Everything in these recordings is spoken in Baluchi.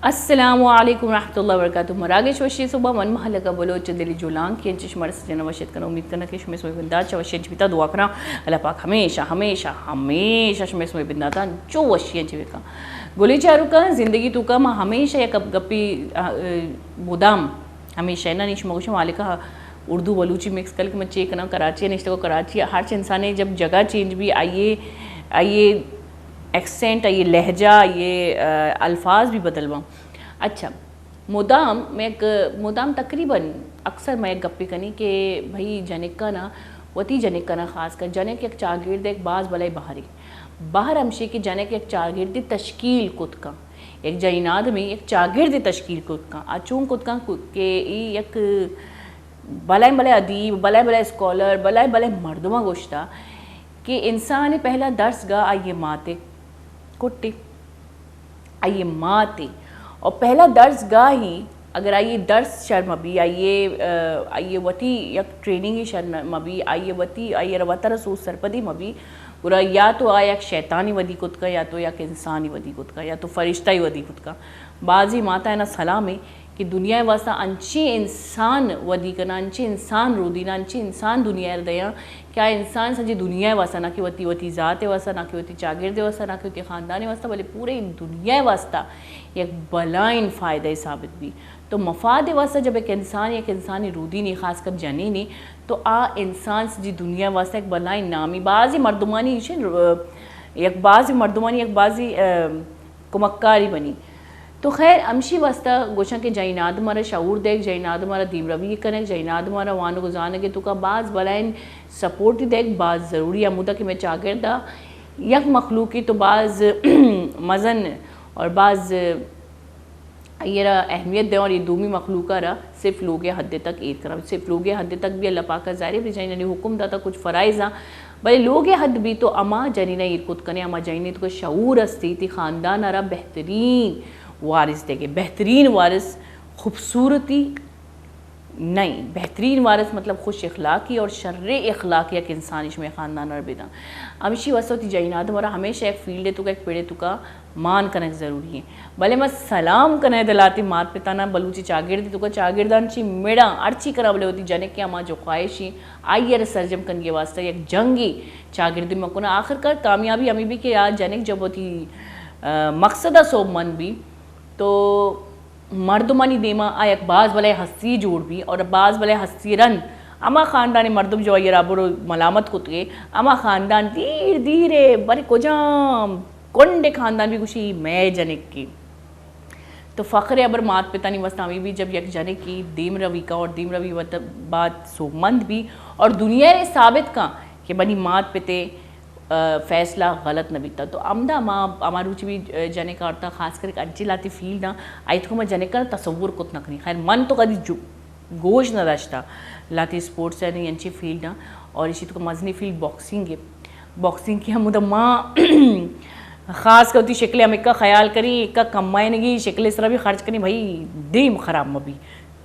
السلام علیکم ورحمۃ اللہ وبرکاتہ۔ مراگش وشی صبح، من مہلکہ بلوچ دلی جولانکی انچش مرس جنا وشت کناں۔ امید کناں کہ شمے سوئی بندات چا وشی انچ بیتا۔ دعا کناں اللہ پاک ہمیشہ، ہمیشہ، ہمیشہ شمے سوئی بنداتاں چو وشی انچ بکا۔ گلی چاروکاں، زندگی توکا ما ہمیشہ یک گپ، گپی، آ، آ، مدام ہمیشہ نہ، نی شما گوشم مالکہ اردو بلوچی مکس کل کہ من چے کناں، کراچی نشتگو، کراچی ہرچ انسانے جب جگہ چینج بی، آئیے، آئیے ایکسنٹ، آئیے لہجہ، آئیے، آ، الفاظ بھی بدل باں۔ اچھا، مدام میں یک، مدام تقریباً اکثر میں یک گپے کنی کہ بھئی جنکانا، وتی جنکانا خاص کر جنک یک چاگرد یک باز بلائے بہری۔ بہر ہمشی کہ جنک یک چاگردے تشکیل کت کن، یک جنین آدمی یک چاگردے تشکیل کت کن۔ آ چون کت کن کہ ای یک بلائیں بلائیں ادیب، بلائیں بلائیں اسکالر، بلائیں بلائیں مردماں گوشتا کہ انسان پہلا درس گاہ آئی ماتے کٹے، آئی ماتے۔ اور پہلا درس گاہ ہی اگر آئی درس شر مبی، آئی، آ، آئی وتی یک ٹریننگ ہی شر مبی، آئی وتی، آئی را وتر سوچ سرپدی مبی، گڑا یا تو آ یک شیطانی ودی کت کا، یا تو یک انسانی ودی کت کا، یا تو فرشتہ ہی ودی کت کا۔ بعضی ماتا نا سلام ہے کہ دنیا ء واسطہ انچیں انسان ودی کناں، انچیں انسان رودیناں، انچیں انسان دنیا ء دیاں کہ آ انسان سجی دنیا ء واسطہ، نہ کہ وتی، وتی ذات ء واسطہ، نہ کہ وتی چاگرد ء واسطہ، نہ کہ وتی خاندان ء واسطہ، بلے پورے دنیا ء واسطہ یک بلائیں فائدہ ثابت بی۔ تو مفاد ء واسطہ جب ایک انسان، یک انسانی رودینی، خاص کر جنینی، تو آ انسان سجی دنیا ء واسطہ یک بلائیں نامی۔ بعضی مردمانی ایشی، یک بعضی مردمانی یک بعضی، ا، کمکاری بنی۔ تو خیر، ہمشی واسطہ گوشاں کہ جنین آدم ء را شعور دیگ، جنین آدم ء را دیمروی کنگ، جنین آدم ء را وانگ و زانگ ء توکا باز بلائیں سپورٹ دیگ باز ضروری ہے۔ ہمودا کہ میں چاگرد ء یک مخلوقی تو باز مزن اور باز آئی ء را اہمیت دیاں اور یہ دومی مخلوق ء را صرف لوگ ء حد تک ایر کناں۔ صرف لوگ ء حد تک بھی اللہ پاک ء ظاہر ہے، بجائیں یعنی حکم داتا کچھ فرائض آں، بلے لوگ ء حد بھی تو ہما جنین ء ایر کت کنے، ہما جنین ء تو شعور استی، تی خاندان ء را بہترین وارث دے گے۔ بہترین وارث خوبصورتی نہیں، بہترین وارث مطلب خوش اخلاقی اور شر اخلاقی یک انسانی شمے خاندان ء را بداں۔ ہمشی واسطہ تی جنین آدم ء را ہمیشہ یک فیلڈ ء تو کا، یک پڑے تو کا مان کنگ ضروری ہے۔ بلے ما سلام کنئے دلاتی مات پتانا، بلوچی چاگردی توکا چاگردان چی مڑاں ہرچی کرا، بلے وتی جنک کہ ہما جو خواہشی آئی ء سرجم کنگی واسطہ یک جنگی چاگردی مکناں۔ آخر کار کامیابی ہمیں بھی کہ آ جنک جب وتی، آ، مقصد ء سوب مند بھی تو مردمانی دیما آ یک باز بلے ہستی جوڑ بھی اور باز بلے ہستی رند ہما خاندانی مردم جو آئی ء را برو ملامت کتگے، ہما خاندان دیر دیر ء بلے کجام کنڈ ء خاندان بھی گوشی مئے جنک کی۔ تو فخر ء ابر مات پتانی واسطہ ہمیں بھی جب یک جنک کی دیم روی کا اور دیم روی وت-، بعد سوبمند بھی اور دنیا ء ثابت کا کہ منی مات پتے، آ، فیصلہ غلط نہ بیتا۔ تو ہمدا ما ہما روچی بھی، آ، جنک آرتا خاص کر انچی لاتی فیلڈ آ آئی تو ما جنک تصور کت نہ کنی۔ خیر من تو کدی جو گوش نہ داشتا لاتی اسپورٹس یعنی انچی فیلڈ آ، اور اسی تو مزنی فیلڈ باکسنگ ہے۔ باکسنگ کی ہم ما خاص کر وتی شکل ہم ایک خیال کری، ایک کمائنگی شکل اس طرح بھی خرچ کنی بھائی، دیم خراب مبی،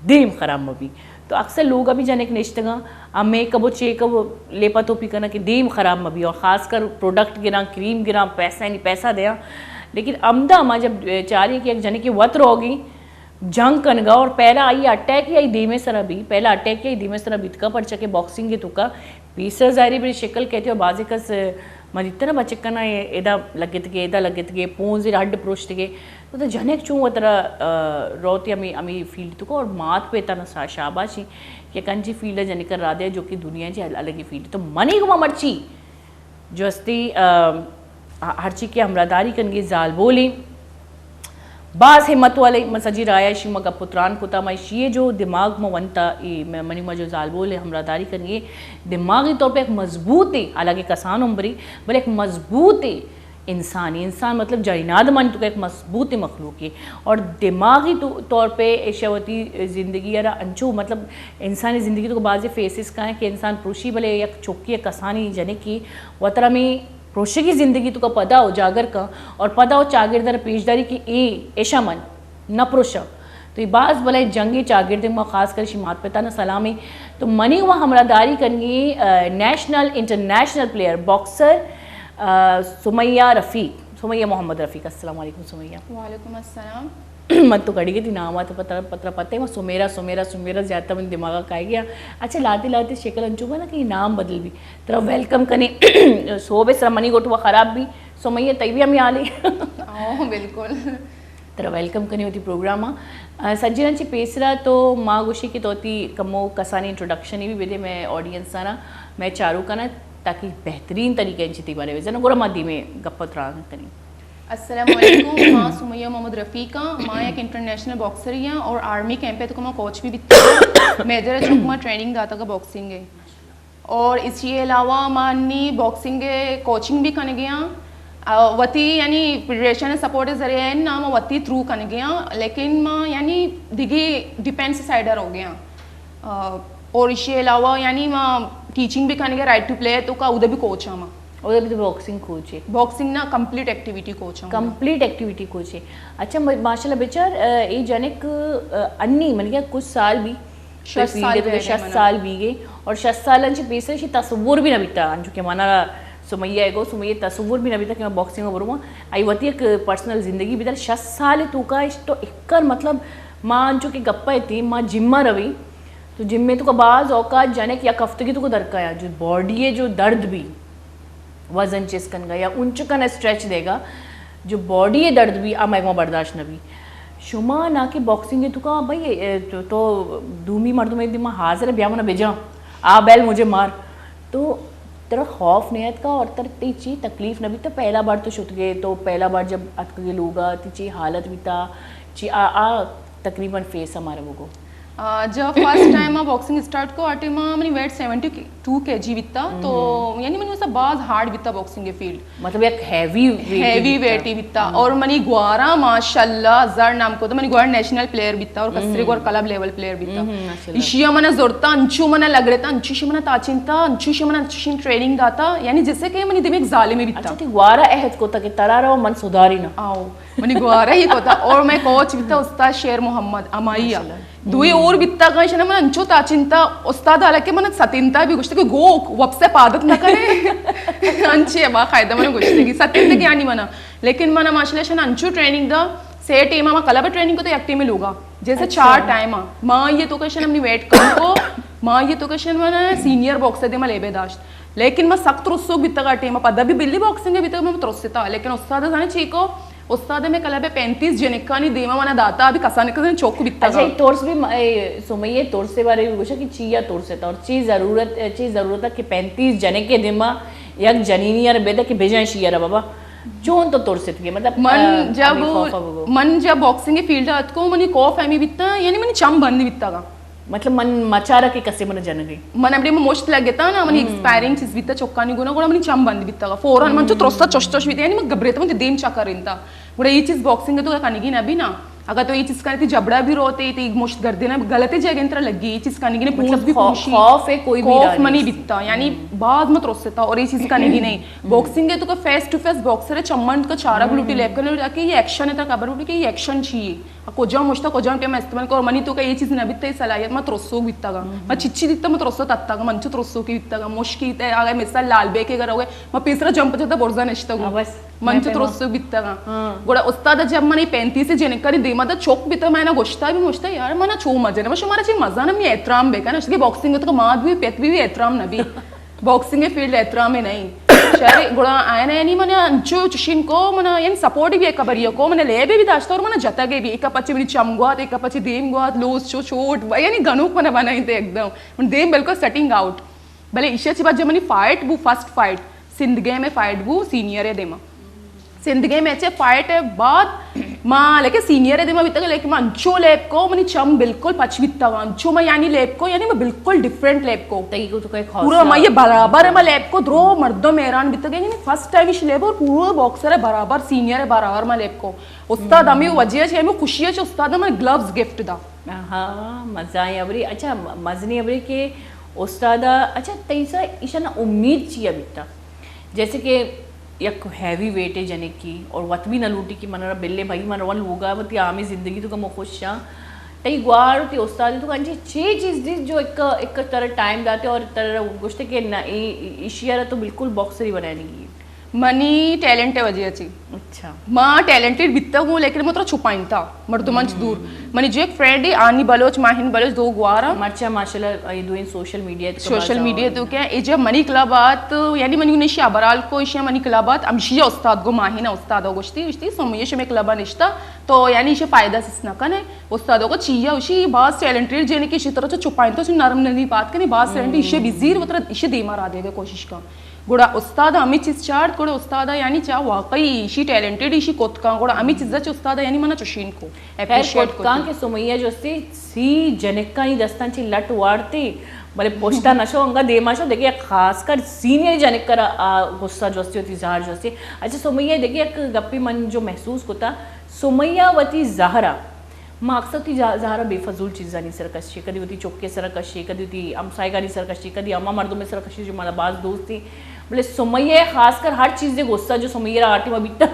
دیم خراب مبی۔ تو اکثر لوگ ابھی جنک نشتگاں، آ میک اپ و چیک اپ لیپا توپی کناں کہ دیم خراب مبی، اور خاص کر پروڈکٹ گراں، کریم گراں، پیسہ یعنی پیسہ دیاں۔ لیکن ہمدا ما جب چاری کہ یک جنک وت روگی، جنگ کنگا اور پہلا آئی اٹیک ہی آئی دیمے سرا بھی، پہلا اٹیک ہی آئی دیمے سرا بیتکا، پرچا کہ باکسنگ کے توکا پیسر ظاہری بری شکل کہتے ہو، بازی کس ما دیتنا بچکنا ادا لگت گے، ادا لگت گے، پونز ہڈ پروشت گے۔ تو تو جنک چون وترا، آ، روتی ہمیں، ہمیں فیلڈ تو کو اور مات پہ تنا شاباشی کہ کنجی فیلڈ جنک را دے جو کہ دنیا جی الگ ہی فیلڈ۔ تو منی گما مرچی جو استی، آ، ہرچی کہ ہمراہداری کنگی زالبولیں، باز ہمت والے، من سجی رایا اشی ما گپ و تران کتا، ما اشی جو دماغ ما ونتا، ای م-، منی ما جو زالبول ہمراہداری کنگی، دماغی طور پہ ایک مضبوط ہے، حالانکہ کسان عمری، بلے ایک مضبوط ہے انسانی، انسان مطلب جائناد مانی تو ایک مضبوط مخلوق ہے، اور دماغی تو-، طور پہ ایشا وتی زندگی را انچو مطلب انسانی زندگی تو بعضی فیسز کا ہے کہ انسان پروشی بلے یک چوکی کسانی جنکی وترا میں پروشگی زندگی تو کا پدا اجاگر کن اور پدا و چاگرد ء پیشداری کہ اے ایشا من نہ پروشا۔ تو یہ باز بلائیں جنگی چاگرد ما خاص کر شی مات پتا نہ سلامیں۔ تو منی و ہمراہ داری کنگی، آ، نیشنل انٹرنیشنل پلیئر باکسر، آ، سمیہ رفیق، سمیہ محمد رفیق۔ السلام علیکم سمیہ۔ وعلیکم السلام۔ من تو گڑی گتی نام آتا پتہ پتہ پتہ، من سمیرا، سمیرا، سمیرا زیادہ من دماغ کائے گیا۔ اچھا، لاتی لاتی شکل انچو بنا کہ نام بدل بھی۔ ترا ویلکم کنی، سوب سر منی گوٹ و خراب بھی، سمیہ تئی بھی ہمیں حالی۔ او، بالکل۔ ترا ویلکم کنی وتی پروگرام آ۔ سجنان چی پیسرا تو ما گوشی کہ تو تی کمو کسانی انٹروڈکشن بھی بدے میں آڈینس آنا، میں چارو کنا، تاکہ بہترین طریقے انچی تی بارے بزن، گورا ما دیمے گپ و تران کنی۔ السلام علیکم، ما سمیہ محمد رفیق ہاں، ما ایک انٹرنیشنل باکسر ہی ہاں اور آرمی کیمپ ہے تو ما کوچ بھی بیتا، میجر ہے چونکہ ما ٹریننگ داتا کا باکسنگ ہے۔ اور اسی علاوہ ما نی باکسنگ کوچنگ بھی کنگے ہاں۔ آ، وتی یعنی فیڈریشن سپورٹ ذریعہ ہے نا، ما وتی تھرو کنگے ہاں، لیکن ما یعنی دگی ڈیفنس سائیڈر ہو گیا۔ آ، اور اسی علاوہ یعنی ما ٹیچنگ بھی کنگے، رائٹ ٹو پلے تو کا ادھر بھی کوچ ہاں ما۔ ادھر بھی تو باکسنگ کوچ ہے؟ باکسنگ نا، کمپلیٹ ایکٹیویٹی کوچ ہاں۔ کمپلیٹ ایکٹیویٹی کوچ ہے۔ اچھا، م-، ماشاءاللہ بچار، آ، اے جنک، آ، انی من کیا کچھ سال بھی شست سال فیلڈ ء بیگے شست منا۔ سال بیگے اور شست سال انچ پیسر شی تصور بھی نہ بیتا، انچو کہ منا سمیہ ء گو، سمیہ ء تصور بھی نہ بیتا کہ میں باکسنگ ء برواں۔ آئی وتی ایک پرسنل زندگی بیتا، شست سال تو کا اش تو اکر مطلب ما انچو کہ گپا اتیں، ما جم ء رویں تو جم ء تو کا بعض اوقات جنک یک ہفتگی تو کو درکایا جو باڈی ء جو درد بھی وزن چست کنگا یا انچو کنا اسٹریچ دیگا جو باڈی ء درد بھی آ مئے گوما برداشت نہ بھی۔ شما نا کہ باکسنگ ء تو کا بھئی، اے، تو، تو دومی مردم ء دیما حاضر ہے، بیا منا بجا، آ بیل مجھے مار۔ تو ترا خوف نہیں اتکا اور تر تی چی تکلیف نہ بیتا؟ پہلا بار تو شتگے تو پہلا بار جب اتکگے لوگا تی چی حالت بیتا؟ چی آ، آ تقریباً فیس ہمارا بگو۔ آ، جب فرسٹ ٹائم ما باکسنگ اسٹارٹ کو، آ ٹائم ما منی ویٹ سیونٹی ٹو کے جی بیتا، تو یعنی منی واسطہ باز ہارڈ بیتا باکسنگ کے فیلڈ۔ مطلب یک ہیوی ویٹ ہیوی بیتا۔ ویٹ ہی بیتا۔ اور منی گوارا ماشاءاللہ زر نام کو تو منی گوار نیشنل پلیئر بیتا اور کسری گوار کلب لیول پلیئر بیتا۔ ماشاءاللہ۔ ایشیا منا زورتا، انچو منا لگڑتا، انچو شی منا تاچینتا، انچو شی منا انچو شی ٹریننگ داتا، یعنی جیسے کہ منی دم ایک ظالمی بیتا۔ اچھا، تی گوارا عہد کو تا کہ ترا رو من سداری نا۔ آؤ۔ منی گوارا ہی کتا اور میں کوچ بیتا استاد شیر محمد امائی۔ ماشاءاللہ۔ دوئے اور بیتا گا، ایشاں من انچو تاچینتا، استاد حالانکہ من ستینتا بھی گوشتے کہ گو وپسے پادت نہ کرے۔ انچے با قاعدہ من گوشتے کہ ستینتا کہ آنی منا۔ لیکن منا ماشاءاللہ ایشاں انچو ٹریننگ دا، سے ٹائم ما کلب ٹریننگ کو تو یک ٹائم لوگا۔ جیسے اچھا۔ چار ٹائم آ۔ ما یہ تو کشن اپنی ویٹ کم کو، ما یہ تو کشن منا سینئر باکسر دے ما لیبے داشت۔ لیکن ما سخت ترسوک بیتگ آ ٹیم ء، پدا بھی بلی باکسنگ ء بیتگ، ما ترستا، لیکن استاد زانے چی کو؟ استاد میں کلب ء پینتیس جنکانی دیما منا داتا، ابھی کسان کسان چوک بیتگ۔ اچھا، اے ترس بھی م-، اے سمیہ ترس ء بارے بھی گوشا کہ چیا ترستا اور چی ضرورت، چی ضرورت ہے کہ پینتیس جنک کے دیما یک جنینی یار بیدا کہ بجائیں شی یار بابا، چون تو ترس اتگے؟ مطلب، من آ، جب، ابھی خوفا بگو۔ من جب باکسنگ فیلڈ اتکو، منی خوف ہمی بیتا، یعنی منی چم بند بیتا گا۔ مطلب من مچارا کہ کسے من جنگے۔ من ہمڑے مشت لگتا نا، منی ایکسپائرنگ چیز بیتا چکانی گنا، گڑا منی چم بند بیتا گا۔ فوراً من چو ترستا چش چش بیتا، یعنی من گھبریتا، من دیم چکر انتا۔ گڑا یہ چیز باکسنگ تو کنگی نہ بھی نا۔ اگر تو یہ چیز کرے تی جبڑا بھی روتے، تی مشت گردے نا غلط جگہ انترا لگی، یہ چیز کنگی نے مطلب پوز بھی خو-، پوشی۔ خوف ہے کوئی بھی خوف منی بیتا، یعنی بعض مت ترستا اور یہ چیز کنگی نہیں۔ باکسنگ ہے تو کا فیس ٹو فیس باکسر ہے، چمن کا چارا گلوٹی لیپ کرنے، تاکہ یہ ایکشن ہے، ترا خبر ہوتی کہ یہ ایکشن چاہیے۔ آ کجام مشتا کجام ٹائم استعمال کر، منی تو کا یہ چیز نہ بیتا، یہ صلاحیت ما ترسو بیتا گا۔ ما چچی دیتا ما ترسو تتا گا، من چو ترسو کی بیتا گا، مشکی تے اگر مثال لال بے کے گھر ہوئے، ما پیسرا جمپ جتا برزا نشتا گا۔ ہاں، بس۔ من چو ترسو بیتا گا۔ ہاں۔ گڑا استاد جب منی پینتیس جنکانی دیما دا چوک بیتا، میں نا گوشتا بھی مشتا، یار منا چو مزہ نہ، شمارا چی مزہ نہ، منی احترام بے کنا، شتی باکسنگ تو کا مات بھی پیت بھی، بھی احترام نہ بھی۔ باکسنگ فیلڈ احترام نہیں۔ شہر گڑا آئین یعنی من انچو چشین کو، من یعنی سپورٹ بھی ایک خبر کو، من لے بھی داشتا اور من جتا گے بھی، ایک پچے میری چم گوات، ایک پچے دیم گوات، لوز چو چوٹ، یعنی گنوک من بنائی تے ایک دم۔ من دیم بالکل سیٹنگ آؤٹ۔ بلے ایشا چی بات جب منی فائٹ بو، first fight, Sindh game fight بو، سینئر دیما۔ سندھ گیم ایچ اے فائٹ ہے بعد ما لیکن سینئر دیما بیتا، لیکن من انچو لیب کو، منی چم بالکل پچ بیتا، انچو ما یعنی لیب کو، یعنی ما بالکل ڈیفرنٹ لیب کو۔ تئی کو تو کوئی خاص پورا ما یہ برابر ہے، ما لیب کو، درو مردم حیران بیتا کہ یعنی فرسٹ ٹائم اش لیب اور پورا باکسر ہے برابر، سینئر ہے برابر ما لیب کو۔ استاد ہمیں وجہ ہے، ہمیں خوشی ہے، استاد ہمیں گلوز گفٹ دا۔ ہاں، مزہ آئی ابری۔ اچھا، م-، مزنی ابری کہ استاد، اچھا، تئی سا ایشانا امید چیا بیتا؟ جیسے کہ یک ہیوی ویٹ ہے جنک کی اور وت بھی نہ لوٹی کہ من را بلے بھائی، من روان لوگا وتی عامی زندگی تو کم خوش ہاں۔ تئی گوار تی استاد تو انچی چے چیز دی جو ایک، ایک تر ٹائم داتے اور تر گوشتے کہ نہ، ای-، ای-، ایشیا را تو بالکل باکسر ہی بنائے نہیں۔ منی ٹیلنٹ ءِ وجہ ءَ چی۔ اچھا۔ ما ٹیلنٹڈ بیتگ اوں، لیکن ما ترا چھپائینتا مردماں چہ دور۔ منی جو ایک فرینڈ ہے، آنی بلوچ، ماہین بلوچ، دو گوار آں۔ مرچاں ماشاءاللہ اے دوئیں سوشل میڈیا تو سوشل میڈیا تو کیا، اے جب منی کلب آت، یعنی منی انشی ابرال کو ایشی منی کلب آت، ہمشی استاد گو ماہین استاد گوشتی، گوشتی، سمیہ شمے کلب نشتا، تو یعنی ایشی فائدہ سس نہ کنے۔ استاد کو چیا، ایشی باز ٹیلنٹڈ جنکے، ایشی ترا چو چھپائینتا، چو نرم نرمی بات کنے، باز ٹیلنٹ، ایشی بزیر و ترا ایشی دیما را دیوے کوشش کن۔ گڑا استاد ہمے چیز چارت، گڑا استاد یعنی چا واقعی ایشی ٹیلنٹڈ، ایشی کتکاں، گڑا ہمے چیزا چہ استاد یعنی منا چوشین کو، خیر، اپریشیٹ کو۔ کتکاں کہ سمیہ جستی سی جنکانی دستاں چی لٹ وارتی، بلے پشتا نشو، انگا دیما شو، دیکھے خاص کر سینئر جنک کرا آ غصہ جستی، وتی زہر جستی۔ اچھا سمیہ، دیکھے یک گپی من جو محسوس کتا، سمیہ وتی زہرا ما اکثر وتی جا-، زہرا بے فضول چیزانی سر کشی، کدی وتی چکے سر کشی، کدی وتی ہمسایگانی سر کشی، کدی ہما مردم سر کشی جو مارا باز دوستی۔ بلے سمیہ خاص کر ہر چیز دے غصہ جو سمیہ را آٹی ما بیتا،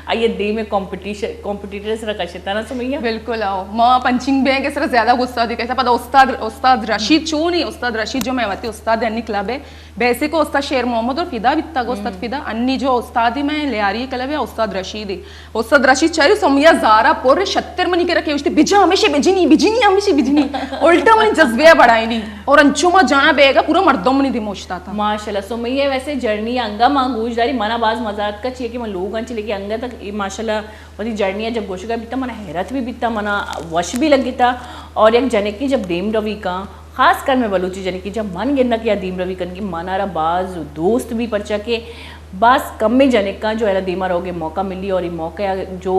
آئیے دے میں کمپٹیشن، کمپٹیٹر سر کشتا نا سمیہ؟ بالکل آؤ، ما پنچنگ بیگ سر زیادہ غصہ دی کہتا، پدا استاد، استاد رشید چونی، استاد رشید جو میں وتی استاد انی کلب ہے، بیسک استاد شیر محمد اور فدا بیتگ، استاد فدا۔ انی جو استادی میں لیاری کلب ہے، استاد رشید ہے۔ استاد رشید چاری سمیہ زارا پر شتر منی کرا کہ اشتے بجا ہمیشہ بجنی، بجنی ہمیشہ بجنی۔ الٹا منی جذبہ بڑھائینی۔ اور انچو ما جانا بیگا پورا مردم منی دیم اوشتاتا۔ ماشاءاللہ، سمیہ ویسے جرنی انگا ما گوش داری، منا باز مزہ آتکا چیئے کہ من لوگ انچ لیکن انگا تک اے ماشاءاللہ وتی جرنی ء جب گوشگا بیتا، منا حیرت بھی بیتا، منا وش بھی لگتا۔ اور یک جنکے جب دیم روی کاں، خاص کر میں بلوچی جنکے جب من گنداں کہ آ دیم روی کنگی، منا را باز دوست بھی، پرچا کہ باز کمیں جنکاں جو ایرا دیما روگے موقع ملی اور یہ موقع جو،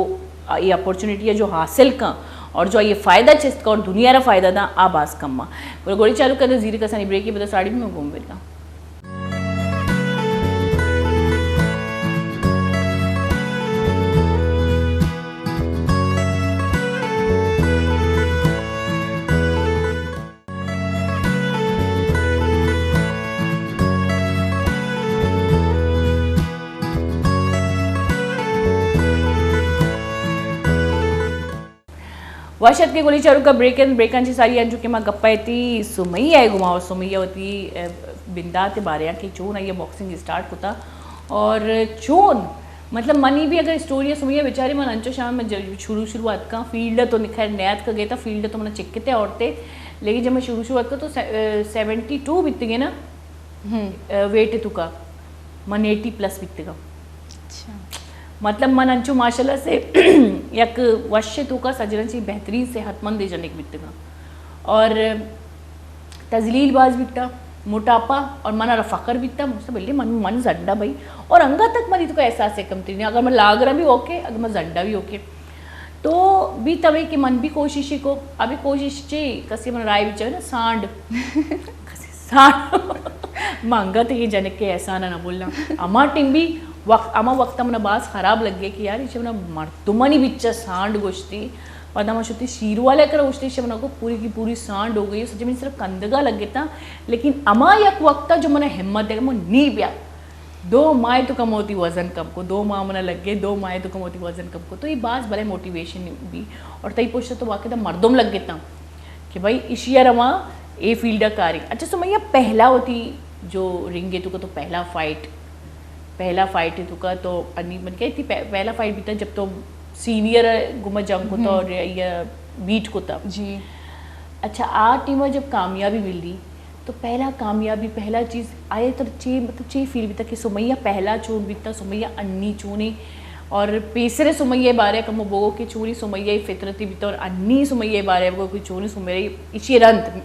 یہ اپورچونیٹی ہے جو حاصل کاں اور جو یہ فائدہ چست کاں اور دنیا را فائدہ داں، آ باز کم آں۔ گڑا گوڑی چالو کر دے زیر کسانی بریکی، پدا ساڑی بھی میں گوم بیرگاں۔ وش اتکے گلی چاروکا بریک اِنت، بریکاں چہ ساری انچو کہ ما گپا ایتی سمیہ ء گما اور سمیہ وتی، ء، بندات ء بارے آں کہ چون آئی ء باکسنگ اسٹارٹ کتا اور چون، مطلب، منی بھی اگر اسٹوری ء سمیہ بیچاری، من انچو شام میں ج-، شروع شروع اتکاں فیلڈ ء تو خیر نیاتکگ ء تا، فیلڈ ء تو من چکتے عورتے، لیکن جب میں شروع شروع اتکاں تو سے-، ء، سیونٹی ٹو بیتگے نا، ہم۔ ء، ویٹ ء توکا من ایٹی پلس بیتگاں۔ اچھا۔ مطلب من انچو ماشاءاللہ سے یک وش ء توکا سجرن چی بہترین صحت مند جنک بیتگاں۔ اور تذلیل باز بیتا، موٹاپا، اور من ارا فخر بیتا، مجھتا بلے من، من زنڈا بھائی۔ اور انگا تک منی توکا احساس کمتری نہیں، اگر من لاغرا بھی اوکے، اگر من زنڈا بھی اوکے۔ تو بیت ہمے کہ من بھی کوشش کو، ابھی کوشش چی، کسی من رائے بھی چاہے نا، سانڈ۔ کسی سانڈ۔ من انگت یہ جنک کے احسان نہ بولنا۔ اما ٹیم بھی وقت، اما وقت منا باز خراب لگے کہ یار، یہ منا مردمانی بچا سانڈ گوشتی۔ پدا ما شتی شیر والے کرا گوشتی، منا کو پوری کی پوری سانڈ ہو گئی، سچ میں صرف کندگا لگے تا۔ لیکن اما یک وقت جو منا ہمت دے، من نی بیا۔ دو ماہ تو کم ہوتی وزن کم کو، دو ماہ منا لگ گئے، دو ماہ تو کم ہوتی وزن کم کو، تو یہ باز بڑے موٹیویشن بھی۔ اور تئی پشت تو واقعی مردم لگ گئے تا کہ بھائی ایشی ء رواں، اے فیلڈ ء کاری۔ اچھا سمیہ، پہلا ہوتی جو رنگ ہے تو کا تو پہلا فائٹ، پہلا فائٹ ہے تو کا تو انی من کہتی پہ-، پہلا فائٹ بیتا جب تو سینئر گما جنگ کو تو اور یہ بیٹ کو تا۔ جی۔ اچھا، آ ٹیم جب کامیابی ملی، تو پہلا کامیابی، پہلا چیز آئے تر چی، مطلب، چی فیل بیتا کہ سمیہ پہلا چون بیتا، سمیہ انی چونی، اور پیسرے سمیہ بارے کمو بگو کہ چونی سمیہ فطرتی بیتا، اور انی سمیہ بارے بگو کہ چونی سمیہ ایشی رند،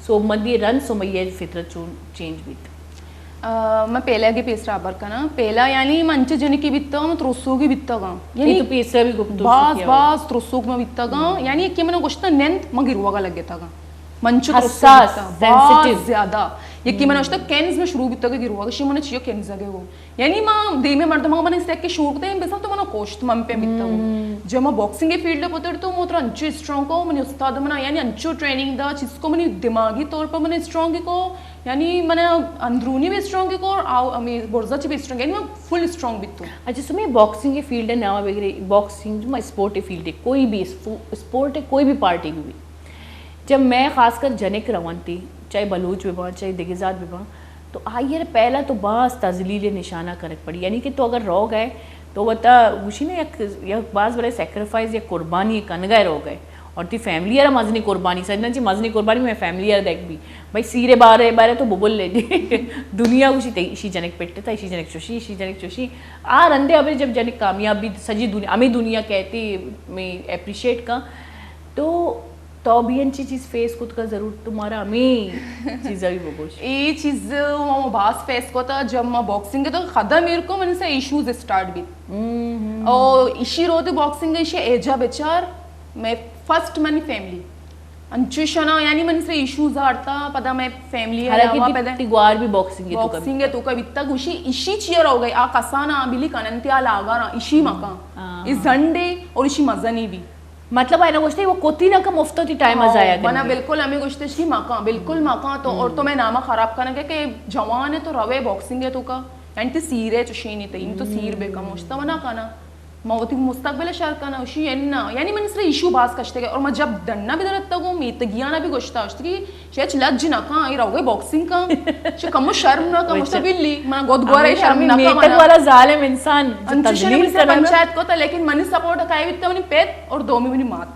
سوبمندی رند سمیہ فطرت چون چینج بیت؟ آ، من پہلا کے پیسرا خبر کنا۔ پہلا یعنی من انچے جنکی بیتا، من ترسوگی بیتا گا۔ یعنی تو پیسرا بھی گپتو باز، باز ترسوگ من بیتا گا۔ یعنی کہ من گوشتا نند، من گروگا لگتا گا۔ من چو ترسوگ حساس، بیتا، باز سینسیٹیو۔ زیادہ۔ یکی من اشتا کینز میں شروع بیتا کہ گروگا، شی من چیو کینز آگے گو۔ یعنی ما دیمے مردم من سیک کے شور کتے، بزاں تو منا کوشت، من پہ بیتا گو۔ جب ما باکسنگ فیلڈ پتر تو موتر انچو اسٹرانگ کو، منی استاد منا یعنی انچو ٹریننگ دا، چیز کو منی دماغی طور پر من اسٹرانگ کو، یعنی من اندرونی بھی اسٹرانگ کو اور آؤ، ہمیں برزا چی بھی اسٹرانگ، یعنی من فل اسٹرانگ بیتو۔ اچھا، سمے باکسنگ فیلڈ ناما بگرے، باکسنگ ما اسپورٹ فیلڈ، کوئی بھی اسپو-، اسپورٹ کوئی بھی پارٹی بھی۔ جب میں خاص کر جنک رونتی، چاہے بلوچ بباں، چاہے دگہ ذات بباں، تو آئی ءَ را پہلا تو باز تذلیل ءِ نشانہ کنگ پڑی، یعنی کہ تو اگر روگ ئے تو وتا گوشی نا یک، یک باز بڑے سیکریفائس یا قربانی کنگ ءَ روگ ئے، اور تئی فیملی ءَ را مزنی قربانی، سجنا چی مزنی قربانی مئے فیملی ءَ را دیگ بی، بھائی سیر ءِ بارے، بارے تو ببل لے دے۔ دنیا گوشی تئی ایشی جنک پٹتا، ایشی جنک چوشی، ایشی جنک چوشی۔ آ رندے ابے جب جنک کامیاب بی، سجی دنیا، ہمے دنیا کہتی میں اپریشیٹ کا، تو تو بھی انچی چیز فیس کت کا، ضرور تمہارا ہمیں چیزا بھی بگوش۔ اے چیز ما باز فیس کتا، جب ما باکسنگ تو قدم ایر کو، من سے ایشوز اسٹارٹ بیت۔ او ایشی روتے باکسنگ ایشی ایجا بچار، میں فرسٹ منی فیملی۔ انچو شنا، یعنی من سے ایشوز آرتا، پدا میں فیملی حالانکہ علاوہ تی، پدا تی گوار بھی باکسنگ ہے تو کبھی باکسنگ ہے تو کبھی تک گوشی ایشی چیئر ہو گئی، آ کسانا بلی کننتی آ لاگارا، ایشی مکان۔ اے زنڈے اور ایشی مزنی بھی۔ مطلب، اینا گوشتے وہ کوتی نہ کہ مفت ہوتی ٹائم ضائع کرنا۔ بالکل ہمیں گوشتے کہ مکان، بالکل مکان تو، اور تو میں نامہ خراب کرنا کہ، کہ جوان ہے تو روے باکسنگ ہے تو کا، یعنی تی سیر ہے چشینی تی، تو سیر بے کم ہوشتا ونا کنا۔ ما وتی مستقبل شر کنا، اشی انا، یعنی من سر ایشو باز کشتے گئے، اور ما جب ڈنا بھی درتا گو، میتگیانا بھی گوشتا، اشتگی چہ ہچ لج نہ کن، اے روگے باکسنگ کن، چہ کمو شرم نہ کن، مشتا بلی، من گد گورے شرم نہ کن۔ میتگ والا ظالم انسان انچوشن تذلیل من سے کرنا۔ پنچایت کو تھا، لیکن منی سپورٹ کائے بیتا منی پت اور دومی منی مات۔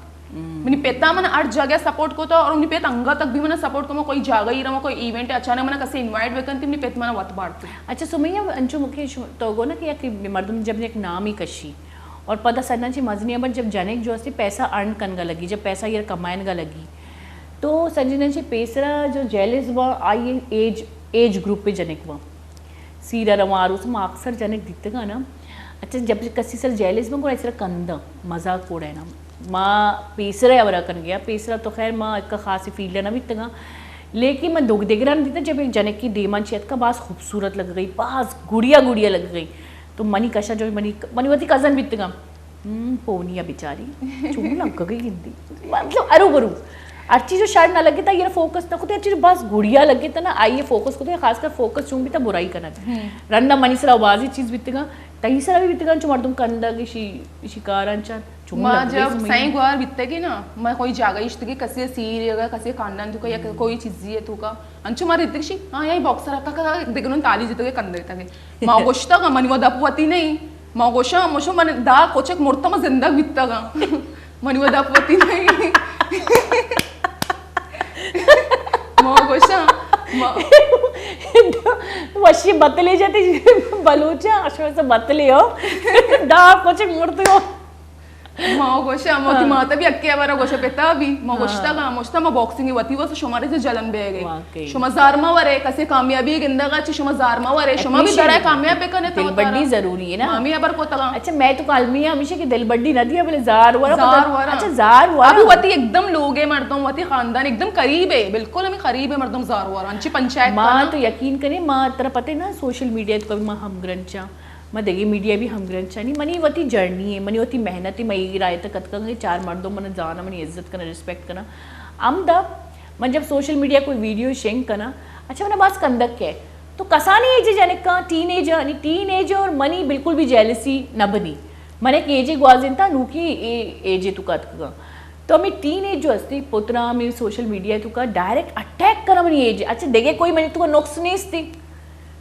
منی پتا من ہر جگہ سپورٹ کو تھا، اور منی پت انگا تک بھی من سپورٹ کو، من کوئی جاگہ ہی رہا، کوئی ایونٹ اچانک من کسے انوائٹ بکن تی، منی پت من وت بارتی۔ اچھا سمیہ، انچو مکے تو گو نا کہ یک مردم جب یک نامی کشی، اور پدا سرنا چی مزنی، بٹ جب جنک جو استی پیسہ ارن کنگا لگی، جب پیسہ یہ کمائنگا لگی، تو سجنا چی پیسرا جو جیلس با، آئی ایج، ایج گروپ پہ جنک با، سیرا رواں آروس ما اکثر جنک دیتگا نا۔ اچھا، جب کسی سر جیلس با گڑا سر کنداں، مزاق کوڑا نا۔ ما پیسرا ہبرا کن گیا، پیسرا تو خیر ما ایک خاصی فیلڈ نہ بیتگا، لیکن من دوگ دگران دیتا، جب ایک جنک کی دیمان چیت کا باز خوبصورت لگ گئی، باز گڑیا گڑیا لگ گئی۔ تو منی کشا جو منی، منی وتی کزن بیتگاں۔ ہم، پونی ء بیچاری۔ چون لگ گئی گندی۔ مطلب، ارو برو۔ ہر چیز جو شر نہ لگے تا، یہ فوکس نہ کتے، ہر چیز بس گڑیا لگے تا نا، آئیے فوکس کتے، خاص کر فوکس چون بیتا برائی کنگ۔ رندا منی سرا بازی چیز بیتگاں، تئی سرا بھی بیتگاں، چو مردم کندگ، اشی، اشی کاران چا، چون ما لگ گئی جب سمجھ۔ سائیں گوار بیتگی نا، ما کوئی جاگہ اشتگی، کسی سیر یا کسی خاندان تو کا یا کوئی چیزی ہے تو کا، انچو مارے دیتگی شی، ہاں، یہی باکسر کا، کا، کا، دگنون تالی جتگی کندے تگی۔ ما گوشتگ، منی و دپ وتی نہیں۔ ما گوشاں، مشو من دا کوچک مرتم زندگ بیتگاں۔ منی و دپ وتی نہیں۔ ما گوشاں، ما وشی بتلے جاتے بلوچاں، اشو سے بتلے ہو۔ دا کوچک مرتگو۔ ما گوشاں، ما وتی ماتا بھی اکے بارا گوشا، پتا بھی، ما گوشتا گا، مشتا ما باکسنگ وتی واسطہ شمارے سے جلن بے گئی۔ واقعی۔ شما زار ما ورے، کسے کامیابی گندگا چی شما زار ما ورے، شما بھی اپریشیٹ درائے کامیاب بکنے تو دل بڑی ضروری ہے نا۔ مامی ابر کو تگا۔ اچھا، میں تو کالمی ہمیشہ کہ دل بڑی نہ دیا، بلے زار ورا زار پتہ۔ ورا۔ اچھا، زار ورا۔ ابھی وتی ایک دم لوگ ہے مردم، وتی خاندان ایک دم قریب ہے، بالکل ہمیں قریب ہے مردم زار ورا۔ انچی پنچایت ما کا نا۔ تو یقین کرے، ما ترا پتہ ہے نا، سوشل میڈیا تو کبھی ما ہم گرنچا۔ ما دگہ میڈیا بھی ہمگرنچانی، منی وتی جرنی ہے، منی وتی محنت ہے، من اے راہ تک اتکگ کہ چار مردم من زاناں، منی عزت کناں، ریسپیکٹ کناں۔ ہمدا من جب سوشل میڈیا کوئی ویڈیو شنگ کناں، اچھا، منا باز کندگ کئے، تو کسانی ایج جنکاں، ٹین ایج آنی، ٹین ایج اور منی بالکل بھی جیلسی نہ بنی۔ من ایک ایجے گوازینتا، نوکی اے ایجے تو اتکگاں۔ تو ہمیں ٹین ایج جو استی، پترا ہمیں سوشل میڈیا تو کا ڈائریکٹ اٹیک کرا منی ایج۔ اچھا، دگہ کوئی منی تو کا نقص نیستی۔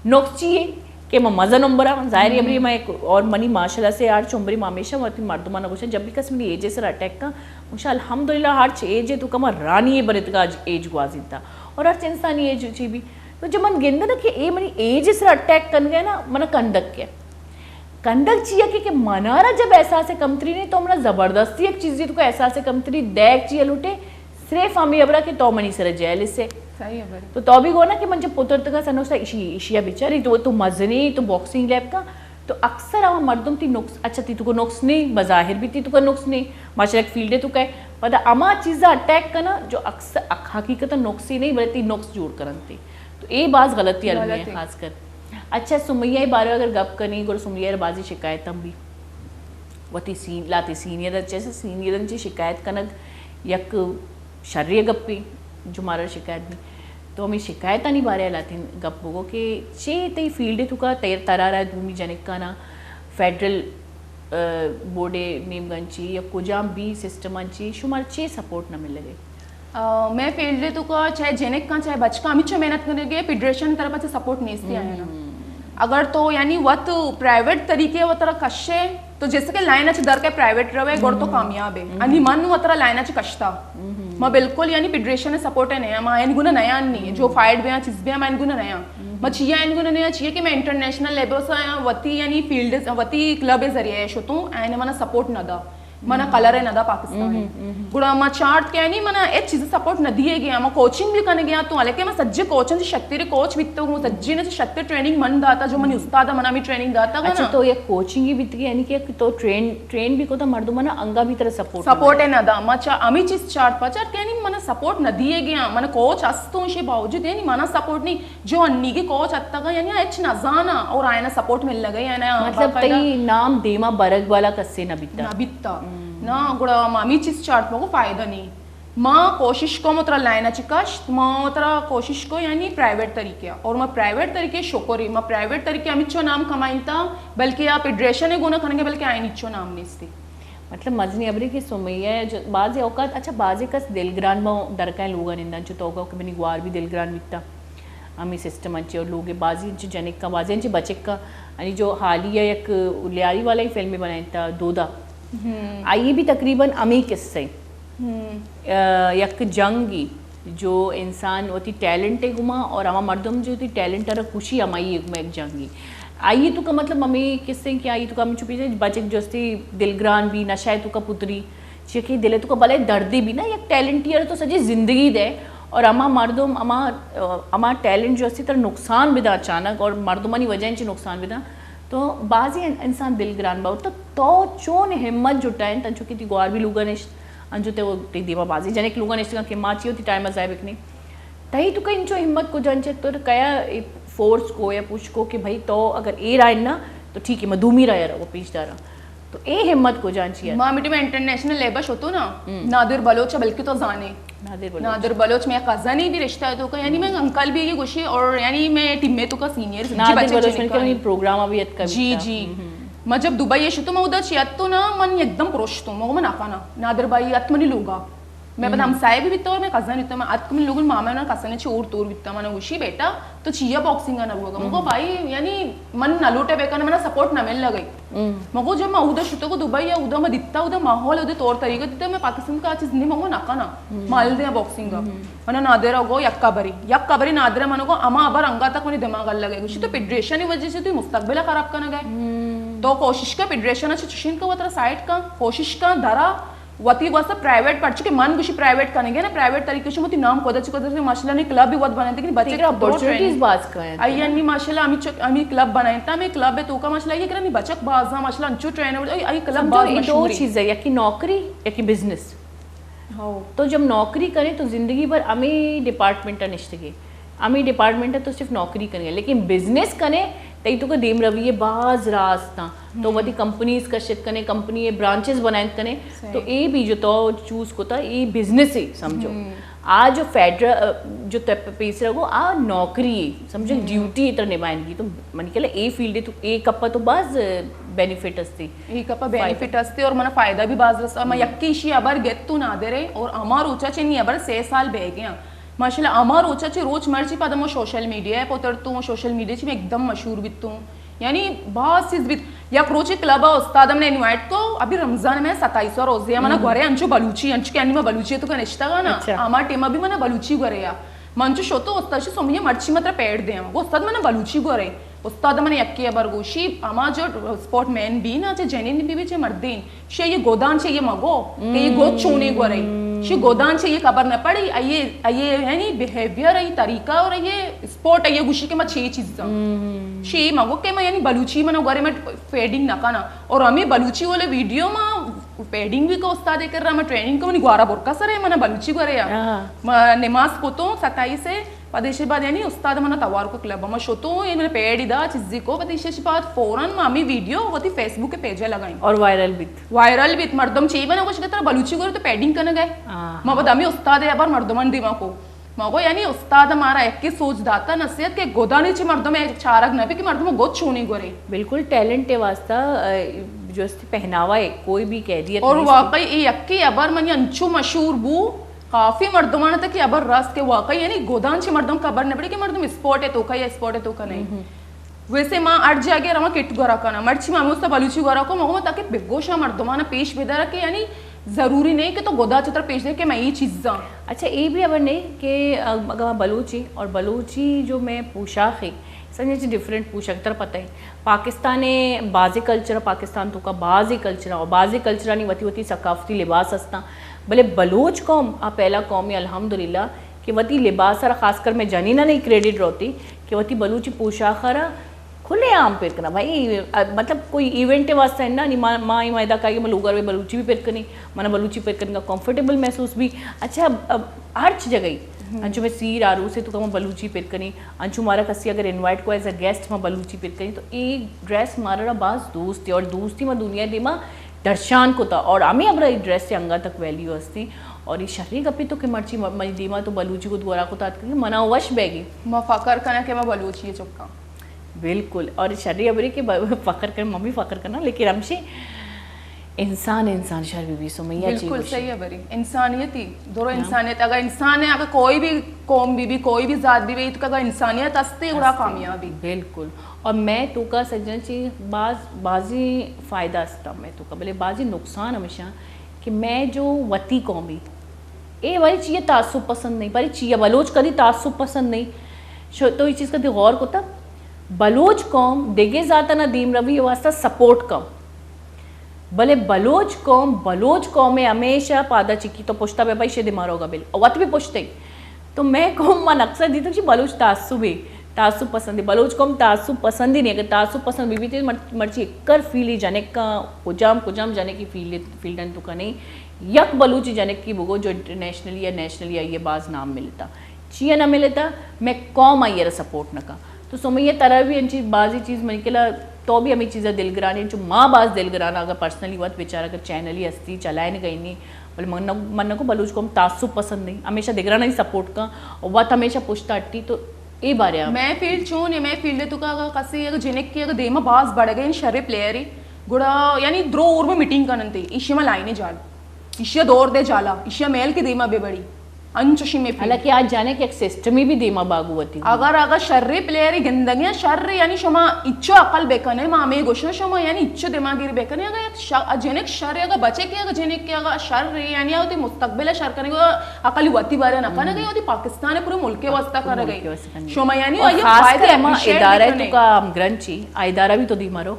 نقص چی ہے کہ من مزن عمر آں، ظاہر ہے، ابھی میں ایک اور منی ماشاءاللہ سے ہرچ عمری ما ہمیشہ وتی مردمانا گوشاں، جب بھی کس منی ایج سر اٹیک کا، گوشاں الحمدللہ ہرچ ایج ہے تو کما رانی ہے برتگا ایج گوازینتا، اور ہرچ انسانی ایج چی بھی۔ تو جب من گندہ نا کہ اے منی ایج سر اٹیک کن گئے نا، منا کندگ کئے۔ کندگ چی ہے کہ، کہ منارا جب احساس کمتری نہیں تو منا زبردستی ایک چیزی تو کا احساس کمتری دیگ چی لوٹے، صرف ہمیں ابرا کہ تو منی سر جیلس ہے۔ صحیح ہے بھائی۔ تو تو بھی گونا کہ من جب پترتگا سنوستا ایشی، ایشیا بیچاری تو، تو مزنی، تو باکسنگ لیب کا، تو اکثر ہم مردم تی نقص، اچھا تی تو کو نقص نہیں، بظاہر بھی تی تو کا نقص نہیں، ماشاءاللہ ایک فیلڈ ہے تو کہے، پدا اما چیزا اٹیک کنا جو اکثر حقیقت نقص ہی نہیں بلے تی نقص جوڑ کرن تی۔ تو اے باز غلطی علمی ہے غلط ہے۔ خاص کر۔ اچھا، سمیہ ء بارے اگر گپ کنی، گڑا سمیہ ء بازی شکایت ہم بھی۔ وتی سین-، لاتی سینئر ء چہ، سینئر ء چہ شکایت کنگ یک شرے گپے، جو مارا شکایت بھی۔ تو ہمیں شکایتانی بارے ء لاتین گپ بگو کہ چے تئی فیلڈ ء توکا تیر ترا را دومی جنکانا فیڈرل، ء، بورڈ ء نیمگان چی یا کجام بھی سسٹم آن چی شمار چے سپورٹ نہ ملگے؟ آ، مئے فیلڈ ءِ توکا چاہے جنک کن، چاہے بچکاں، ہمینچو محنت کنگے، فیڈریشن طرف ءَ چہ سپورٹ نیستی آیانا۔ اگر تو یعنی وت پرائیویٹ طریقے ءَ وترا کشے، تو جیسے کہ لائن ءَ چہ در کے پرائیویٹ روے، گڑ تو کامیاب ہے۔ انی من وترا لائن ءَ چہ کشتا۔ ما بالکل یعنی فیڈریشن ءِ سپورٹ ءَ نیاں، ما این گنا نیاں نی، جو فائٹ بیاں، چیز بیاں، ما این گنا نیاں۔ ما چیا این گنا نیاں، چیا کہ میں انٹرنیشنل لیول ءَ وتی یعنی فیلڈ، وتی کلب ءِ ذریعے شتوں، این منا سپورٹ نہ دا۔ منا کلر ءَ نہ دا پاکستان ءَ۔ گڑا ما چارت کہ یعنی منا ہچ چیز سپورٹ نہ دیے گیا، ما کوچنگ بھی کنے گیا تو، حالانکہ ما سجے کوچاں چہ شتر کوچ بیتو، سجے نے چہ شتر ٹریننگ من داتا، جو منی استاد منا ہمیں ٹریننگ داتا گا اچھا، نا۔ تو یک کوچنگ ہی بیت کہ یعنی کہ تو ٹرین، ٹرین بھی کو تو مردم منا انگا بھی طرح سپورٹ سپورٹ نہ نہ دا۔ ما چا ہمیں چیز چارت پچارت کہ یعنی منا سپورٹ نہ دیے گیا، منا کوچ استوں شے باوجود یعنی منا سپورٹ نہیں۔ جو انیگیں کوچ اتکگ یعنی ہچ نہ زاناں اور آیانا سپورٹ ملگ ءَ یعنی مطلب باقاعدہ تئی نام دیما برگ والا کسے نہ بیتا؟ نہ بیتا۔ نا، گڑا ما ہمیں چیز چارت مگو فائدہ نہیں۔ ما کوشش کو مترا لائن ءَ چہ کشت، ما مترا کوشش کو یعنی پرائیویٹ طریقے ءَ۔ اور ما پرائیویٹ طریقے شکر ہے، ما پرائیویٹ طریقے ہمچو نام کمائنتا، بلکہ آ فیڈریشن ءَ گونا کنگے، بلکہ آئین ہچو نام نیستی۔ مطلب مزنی ابری کہ سمیہ جو بعضی اوقات، اچھا، بعضی کس دلگران با درکائیں لوگا نندن، چو تو کہ منی گوار بھی دلگران بیتا۔ ہمے سسٹم انچے اور لوگ بازی انچے جنک کا، بازی انچے بچک کا، یعنی جو حالیہ یک لیاری والا ہی فلم بنائیں تا دودا۔ آئی بھی تقریباً ہمے قصہ ہے۔ آ، یک جنگی جو انسان وتی ٹیلنٹ ہے گما اور ہما مردم جو وتی ٹیلنٹ را خوشی ہمائی ہے گما یک جنگی۔ آئی تو کا مطلب ہمے قصے کہ آئی تو کا ہم چپی بچک جو استی دلگران بھی نشہ تو کا پتری چیا کہ دل ءِ توکا بلے دردے بھی نا، یک ٹیلنٹ ءَ تو سجی زندگی دے اور ہما مردم ہما، ہما ٹیلنٹ جو استی ترا نقصان بدا اچانک اور مردمانی وجہ انچی نقصان بدا، تو بازی ان-، انسان دلگران با۔ تو، تو چون ہمت جٹائیں تنچو کہ تی گوار بھی لوگا نشت، انچو تے وہ تی دیما بازی جنک لوگا نشتگاں کہ ما چی ہوتی ٹائم ضائع بکنی۔ تئی توکا انچو ہمت کجا انچے تو کیا اے فورس کو یا پوچھ کو کہ بھائی تو اگر اے رائے نا تو ٹھیک ہے، ما دومی رائے رو پیش داراں۔ تو اے ہمت کجا انچی ہے؟ ما میٹی میں انٹرنیشنل لیبا شتو نا، نادر بلوچ بلکہ تو زانے۔ نادر بلوچ۔ نادر بلوچ میں کزنی بھی رشتہ ہے تو کا، یعنی میں انکل بھی یہ گوشی اور یعنی میں ٹیم میں تو کا سینئر نادر بلوچ میں کہیں پروگرام ابھی اتکا جی، بیتا۔ جی۔ ما جب دبئی شتو ما ادا چی اتو نا من ایک دم پروشتو، ما من اکانا۔ نادر بھائی ات منی لوگا۔ میں پدا ہمسائے بھی بیتا اور میں کزن بیتا، میں اتک من لوگن ماما نا کسنے چی اور تور بیتا، من گوشی بیٹا تو چیا باکسنگ نہ روگا؟ مگو بھائی یعنی من نہ لوٹے بکن، منا سپورٹ نہ مل لگئی۔ مگو جب ما اودا شتو کو دبئی اودا ما دیتا، اودا ماحول اودا طور طریقہ دیتا، میں پاکستان کا چیز نہیں مگو نہ کنا، مال دیا باکسنگ کا۔ منا نادرا گو یک بری، یک بری نادرا منو گو اما بر انگا تک منی دماغ لگے، گوشی تو فیڈریشن وجہ سے تو مستقبل خراب کنا گئے۔ تو کوشش کا فیڈریشن اچھا چشین کا وترا سائٹ کا، کوشش کا درا وتی واسطہ پرائیویٹ، پرچہ کہ من گوشی پرائیویٹ کنگے نا، پرائیویٹ طریقے سے وتی نام کدر چہ کدر سے ماشاءاللہ نی کلب بھی وت بنائیں، لیکن بچے تیرا اپورچونیٹیز باز کائیں۔ آئی انی ماشاءاللہ ہمی چک، ہمی کلب بنائیں تا، ہمی کلب ہے تو کا ماشاءاللہ یہ کرا نی بچک باز ہیں، ماشاءاللہ انچو ٹرینر، آئی، آئی کلب سمجھو باز یہ دو مشہور ہے۔ چیز ہے، یکی نوکری، یکی بزنس۔ ہو۔ تو جب نوکری کریں تو زندگی بھر ہمیں ڈپارٹمنٹ نشتگے۔ ہمے ڈپارٹمنٹ ءَ تو صرف نوکری کنگے، لیکن بزنس کنے تئی تو کہ دیم روی ءَ باز راست آں۔ تو وتی کمپنیز کشت کنے، کمپنی ءِ برانچز بنائینت کنے، تو اے بھی جو تو چوز کتا، اے بزنس ہے سمجھو۔ آ جو فیڈرل، جو پیسر گو، آ نوکری ہے سمجھو، ڈیوٹی ہے تر نبھائنگی۔ تو منی خیال اے فیلڈ تو اے کپا تو باز بینیفٹ استے۔ اے کپا بینیفٹ استے اور منا فائدہ بھی باز رستا۔ ما یکی شی ابر گت تو نادرے اور ہما روچا چنی ابر سے سال بہ گیا۔ ماشاءاللہ، ہما روچا چہ روچ مرچی پدا ما سوشل میڈیا ءَ پترتوں، سوشل میڈیا چہ من ایک دم مشہور بیتوں۔ یعنی باز چیز بیت۔ یک روچے کلب ءَ استاد منا انوائٹ کو، ابھی رمضان میں ستائیس روزے، منا گورے انچو بلوچی، انچو کہ انی ما بلوچی تو کا نشتگا نا، ہما ٹیم ابھی منا بلوچی گورے آ۔ من چو شتو استاد چہ سمیہ مرچی متر پیڑ دے، گو استاد منا بلوچی گورے۔ استاد من یکے ابر گوشی، ہما جو اسپورٹ مین بی نا، چہ جنین بی بی چہ مردین، شی یہ گودان چہ یہ مگو کہ یہ گود چونے گورے۔ شی گودان چہ یہ خبر نہ پڑی، یہ، یہ یعنی بیہیویئر، یہ طریقہ اور یہ اسپورٹ، یہ گوشی کہ ما چھ چیزاں۔ شی مگو کہ ما یعنی بلوچی من گورے میں فیڈنگ نہ کنا۔ اور ہمیں بلوچی والے ویڈیو ما فیڈنگ بھی کو استاد کر رہا، میں ٹریننگ کو منی گوارا برکا سرے، من بلوچی گورے آ۔ نماز کو تو ستائیس ہے، پد ایشی بعد یعنی استاد منا توار کو کلب ما شتو، یہ من پیڈ دا چیزی کو، پد ایشی بعد فوراً ما ہمیں ویڈیو وتی فیس بک پیج لگائیں۔ اور وائرل بیت۔ وائرل بیت، مردم چی بنا گوش کہ ترا بلوچی گورے تو پیڈنگ کنگے۔ ما پد ہمیں استاد ہے ابر مردمان دیما کو۔ ما گو یعنی استاد مارا ایک سوچ داتا نصیحت کہ گودانی چی مردم چارگ نہ بی کہ مردم گود چونی گورے۔ بالکل ٹیلنٹ ہے واسطہ، جو است پہناوا ہے کوئی بھی کہہ دیا۔ اور واقعی یہ یکی ابر منی انچو مشہور بو۔ کافی مردمان ات کہ ابر راست کہ واقعی یعنی گدان چہ مردم خبر نہ پڑی کہ مردم اسپورٹ ءِ توکا یا اسپورٹ ءِ توکا نہیں۔ ویسے ما ہر جاگہ رواں کٹ گورا کناں، مرچی ما ہمے واسطہ بلوچی گورا کو، مگو تاکہ بگوشاں مردمان پیش بدارا کہ یعنی ضروری نہیں کہ تو گدا چتر پیش دے کہ میں یہ چیزاں۔ اچھا، اے بھی خبر نہیں کہ، ام، اگر بلوچی اور بلوچی جو میں پوشاک ہے، سنجے چی ڈفرنٹ پوشاک تر پتہ ہے۔ پاکستان ءِ بازیں کلچر، پاکستان توکا بازیں کلچر اور بازیں کلچرانی وتی وتی ثقافتی لباس ہستاں، بلے بلوچ قوم آ پہلا قوم ہے الحمدللہ کہ وتی لباس را، خاص کر میں جنینانی کریڈٹ روتی کہ وتی بلوچی پوشاک را کھلے عام پر کنا۔ بھائی، ا، مطلب کوئی ایونٹ واسطہ نہ، نی ما، ما ادا کائی ما لوگا روے بلوچی بھی پر کنی، منا بلوچی پر کنگا کمفرٹیبل محسوس بھی۔ اچھا، اب، اب ہر چ جگہ ہی، انچو میں سیر آروس ہے تو کم بلوچی پر کنی، انچو مارا کسی اگر انوائٹ کو ایز اے گیسٹ ما بلوچی پر کنی، تو اے ڈریس مارا را باز دوست ہے اور دوستی ما دنیا دیما درشان کو تا اور ہمیں ابرا اے ڈریس سے انگا تک ویلیو ہستی اور یہ شریں گپی تو کہ مرچی م-، منی دیما تو بلوچی کو دوارا کو تا کہ منا وش بیگی۔ ما فخر کنا کہ ما بلوچی چکا۔ بالکل، اور شری ابری کہ ب-، فخر کر، ممی فخر کرنا، لیکن ہمشی انسان، انسان شر بی بی سمیہ چی بالکل گوشی۔ صحیح ہے بری، انسانیت ہی، درو ہاں۔ انسانیت، اگر انسان ہے، اگر کوئی بھی قوم بی بی، کوئی بھی ذات بی بی، تو اگر انسانیت ہستے، گڑا ہستے۔ کامیابی۔ بالکل۔ اور میں تو کا سجن چی باز، بازی فائدہ ہستا میں تو کا، بلے بازی نقصان ہمیشہ کہ میں جو وتی قومی، اے باری چیئے تعصب پسند نہیں، باری چیئے بلوچ کدی تعصب پسند نہیں۔ شو، تو یہ چیز کدی غور کتا؟ بلوچ قوم دیگے ذاتنا دیم روی واسطہ سپورٹ کم۔ بلے بلوچ قوم، بلوچ قوم ہمیشہ پادا چکی تو پشتا بے بھائی شے دمارو گا بل۔ وت بھی پشتے۔ تو میں قوم من اکثر دیتو چی بلوچ تعصب ہے، تعصب پسند ہے۔ بلوچ قوم تعصب پسند ہی نہیں۔ اگر تعصب پسند بھی بیتے مر-، مرچی کر فیلی جنک کا کجام، کجام جنک کی فیلڈ، فیلڈن تو کنے۔ یک بلوچی جنک کی بگو جو انٹرنیشنلی یا نیشنلی آئیے باز نام ملتا۔ چیا نہ ملتا؟ میں قوم آئیے را سپورٹ نہ کا۔ تو سمیہ ترا بھی انچی بازی چیز منی کلا تو بھی ہمیں چیزا دلگرانی، چو ما باز دلگرانا اگر پرسنلی وت بیچارہ اگر چینل ہی ہستی چلائن گئی نہیں، بلے من نہ، من نہ کو بلوچ قوم تعصب پسند نہیں، ہمیشہ دگرانا ہی سپورٹ کا، وت ہمیشہ پشت اٹی تو اے بارے آپ۔ میں فیلڈ چون ہے، میں فیلڈ تو کا اگر کسی اگر جنک کی اگر دیما باز بڑھ گئے شر پلیئر ہی، گڑا یعنی درو اور میں میٹنگ کنن تے، ایشی ما لائن جال، ایشی دور دے جالا، ایشی میل کے دیما بے بڑی۔ انچوشی میں فیلڈ۔ حالانکہ آج جانے کہ ایک سسٹمی بھی دیما باگو ہوتی۔ اگر، اگر شر پلیئر گندگی ہیں، شر یعنی شما اچو عقل بکنے، ما ہمیں گوشن شما یعنی اچو دماغ گیر بکنے، اگر یک ش-، جنک شر، اگر بچے کے، اگر جنک کے، اگر شر یعنی ہوتی مستقبل شر کرنے کو عقل وتی بارے نہ کرنے گئی، ہوتی پاکستان پورے ملک کے واسطہ کرنے گئی۔ شما یعنی اور یہ خاص فائدہ کر ہما اپریشیٹ ادارہ بکنے۔ تو کا ہم گرنچی، آ ادارہ بھی تو دیما رو۔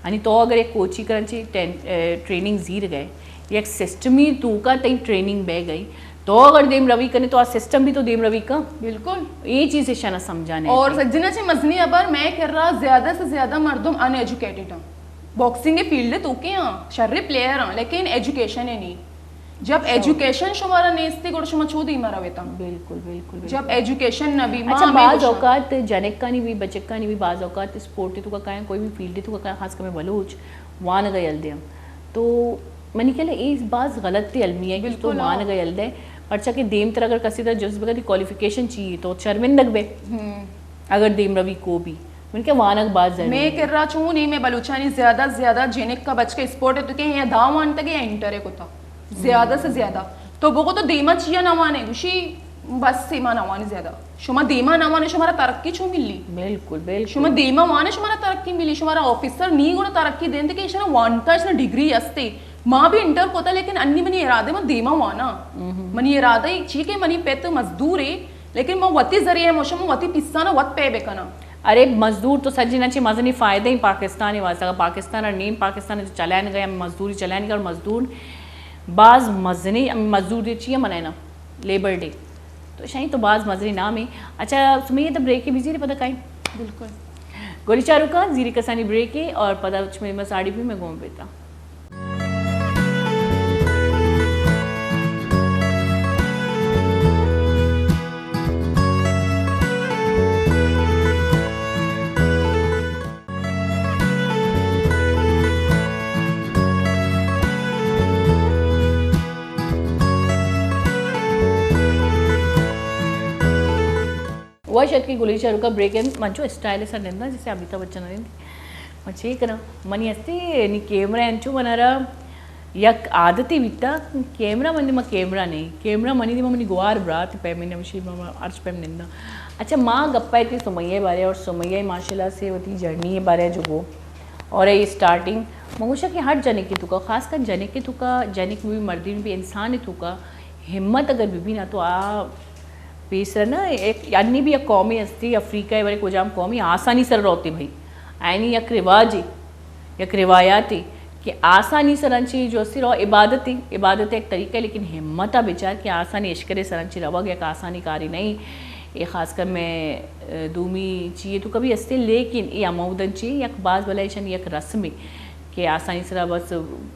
یعنی تو اگر ایک کوچی کرنچی ٹین-، اے، ٹریننگ زیر گئے، یک سسٹمی تو کا تئی ٹریننگ بہ گئی، تو اگر دیم روی کنے تو آ سسٹم بھی تو دیم روی کا۔ بالکل۔ یہ چیز ایشانا سمجھانے اور کی۔ سجنا چے مزنی ابر میں کر رہا زیادہ سے زیادہ مردم ان ایجوکیٹڈ ہیں۔ باکسنگ فیلڈ تو کے ہیں، شر پلیئر ہیں، لیکن ایجوکیشن ہے نہیں۔ جب ایجوکیشن شمارا نیستی، گڑا شما چو دیما رویتا؟ بالکل، بالکل، جب بالکل۔ ایجوکیشن نہ بی، ما اچھا، ہمیں بعض گوشاں۔ اوقات جنکانی بھی، بچکانی بھی بعض اوقات اسپورٹ تو کا کائیں، کوئی بھی فیلڈ تو کا کائیں، خاص کر میں بلوچ وانگ یل دیم۔ تو منی کہلے اے باز غلط المی ہے کہ تو بالکل، ہاں۔ وانگ یل دے، پرچا کہ دیم تر اگر کسی تر جذبہ دی کوالیفیکیشن چاہیے تو شرمندگ بے۔ ہم۔ اگر دیم روی کو بھی۔ من کہ وانگ باز ضروری میں ہے۔ کر رہا چون ہی میں بلوچانی زیادہ زیادہ جنک کا بچ کے اسپورٹ ہے تو کہ یا داں وانتگ یا انٹر ہے کتا۔ زیادہ سے زیادہ۔ تو بگو تو دیما چیا نہ وانے، گوشی بس دیما نہ وانے زیادہ۔ شما دیما نہ وانے، شمارا ترقی چو ملی؟ بالکل، بالکل۔ شما دیما وانے، شمارا ترقی ملی، شمارا آفیسر نی گڑا ترقی دینتے کہ شنا وانتا، شنا ڈگری استے۔ ما بھی انٹر کوتا، لیکن انی منی ارادے من دیما وانا۔ منی ارادہ ایک چی کہ منی پت مزدور ہے، لیکن من وتی ذریعہ موشم وتی پیسانا وت پے بکناں۔ ارے مزدور تو سجنا چی مزنی فائدہ ہی پاکستان واسطہ، اگر پاکستان اور نیم پاکستان تو چلائن گئے، ہم مزدوری چلائن گئے اور مزدور باز مزنی، مزدور دے چی ہے منائنا لیبر ڈے۔ تو شاید تو باز مزنی نام ہے۔ اچھا سمیہ تو بریک بزیر پتہ کائیں۔ بالکل۔ گولی چارو کا زیری کسانی بریک ہے اور پتہ چھ میں ساڑی بھی میں گون بیتا۔ وش اتکی گلی چاروکا بریک انت، من چو اسٹائل سر ننداں جیسے امیتابھ بچن نندی۔ من چے کناں؟ منی ہستی نی کیمرہ انچو منارا یک عادتے بیتا، کیمرہ من ما کیمرہ نہیں، کیمرہ منی دیما منی گوار برات پہ من نوشی ما ہرچ پیم نندا۔ اچھا، ما گپا تی سمیہ بارے اور سمیہ ماشاءاللہ سے وتی جرنی بارے جو گو اور اے اسٹارٹنگ مگوشا کہ ہر جنک تو کا، خاص کر جنک تو کا، جنک بھی مردین بھی انسان تو کا ہمت اگر بھی، بھی نا تو آ پیسر نا ایک، یعنی بھی یک قومی ہستی، افریقہ بارے کجام قومی آسانی سر روتے بھائی، آئینی یک رواجے، یک روایاتے کہ آسانی سر انچی جو ہستی رو عبادتے، عبادت ایک طریقہ ہے، لیکن ہمت آ بچار کہ آسانی اشکرے سر انچی روگ یک آسانی کاری نہیں۔ اے خاص کر میں، اے، دومی چیئے تو کبھی ہستے، لیکن اے ہمودن چی یک باز بلائیشن یک رسمے کہ آسانی سرا بس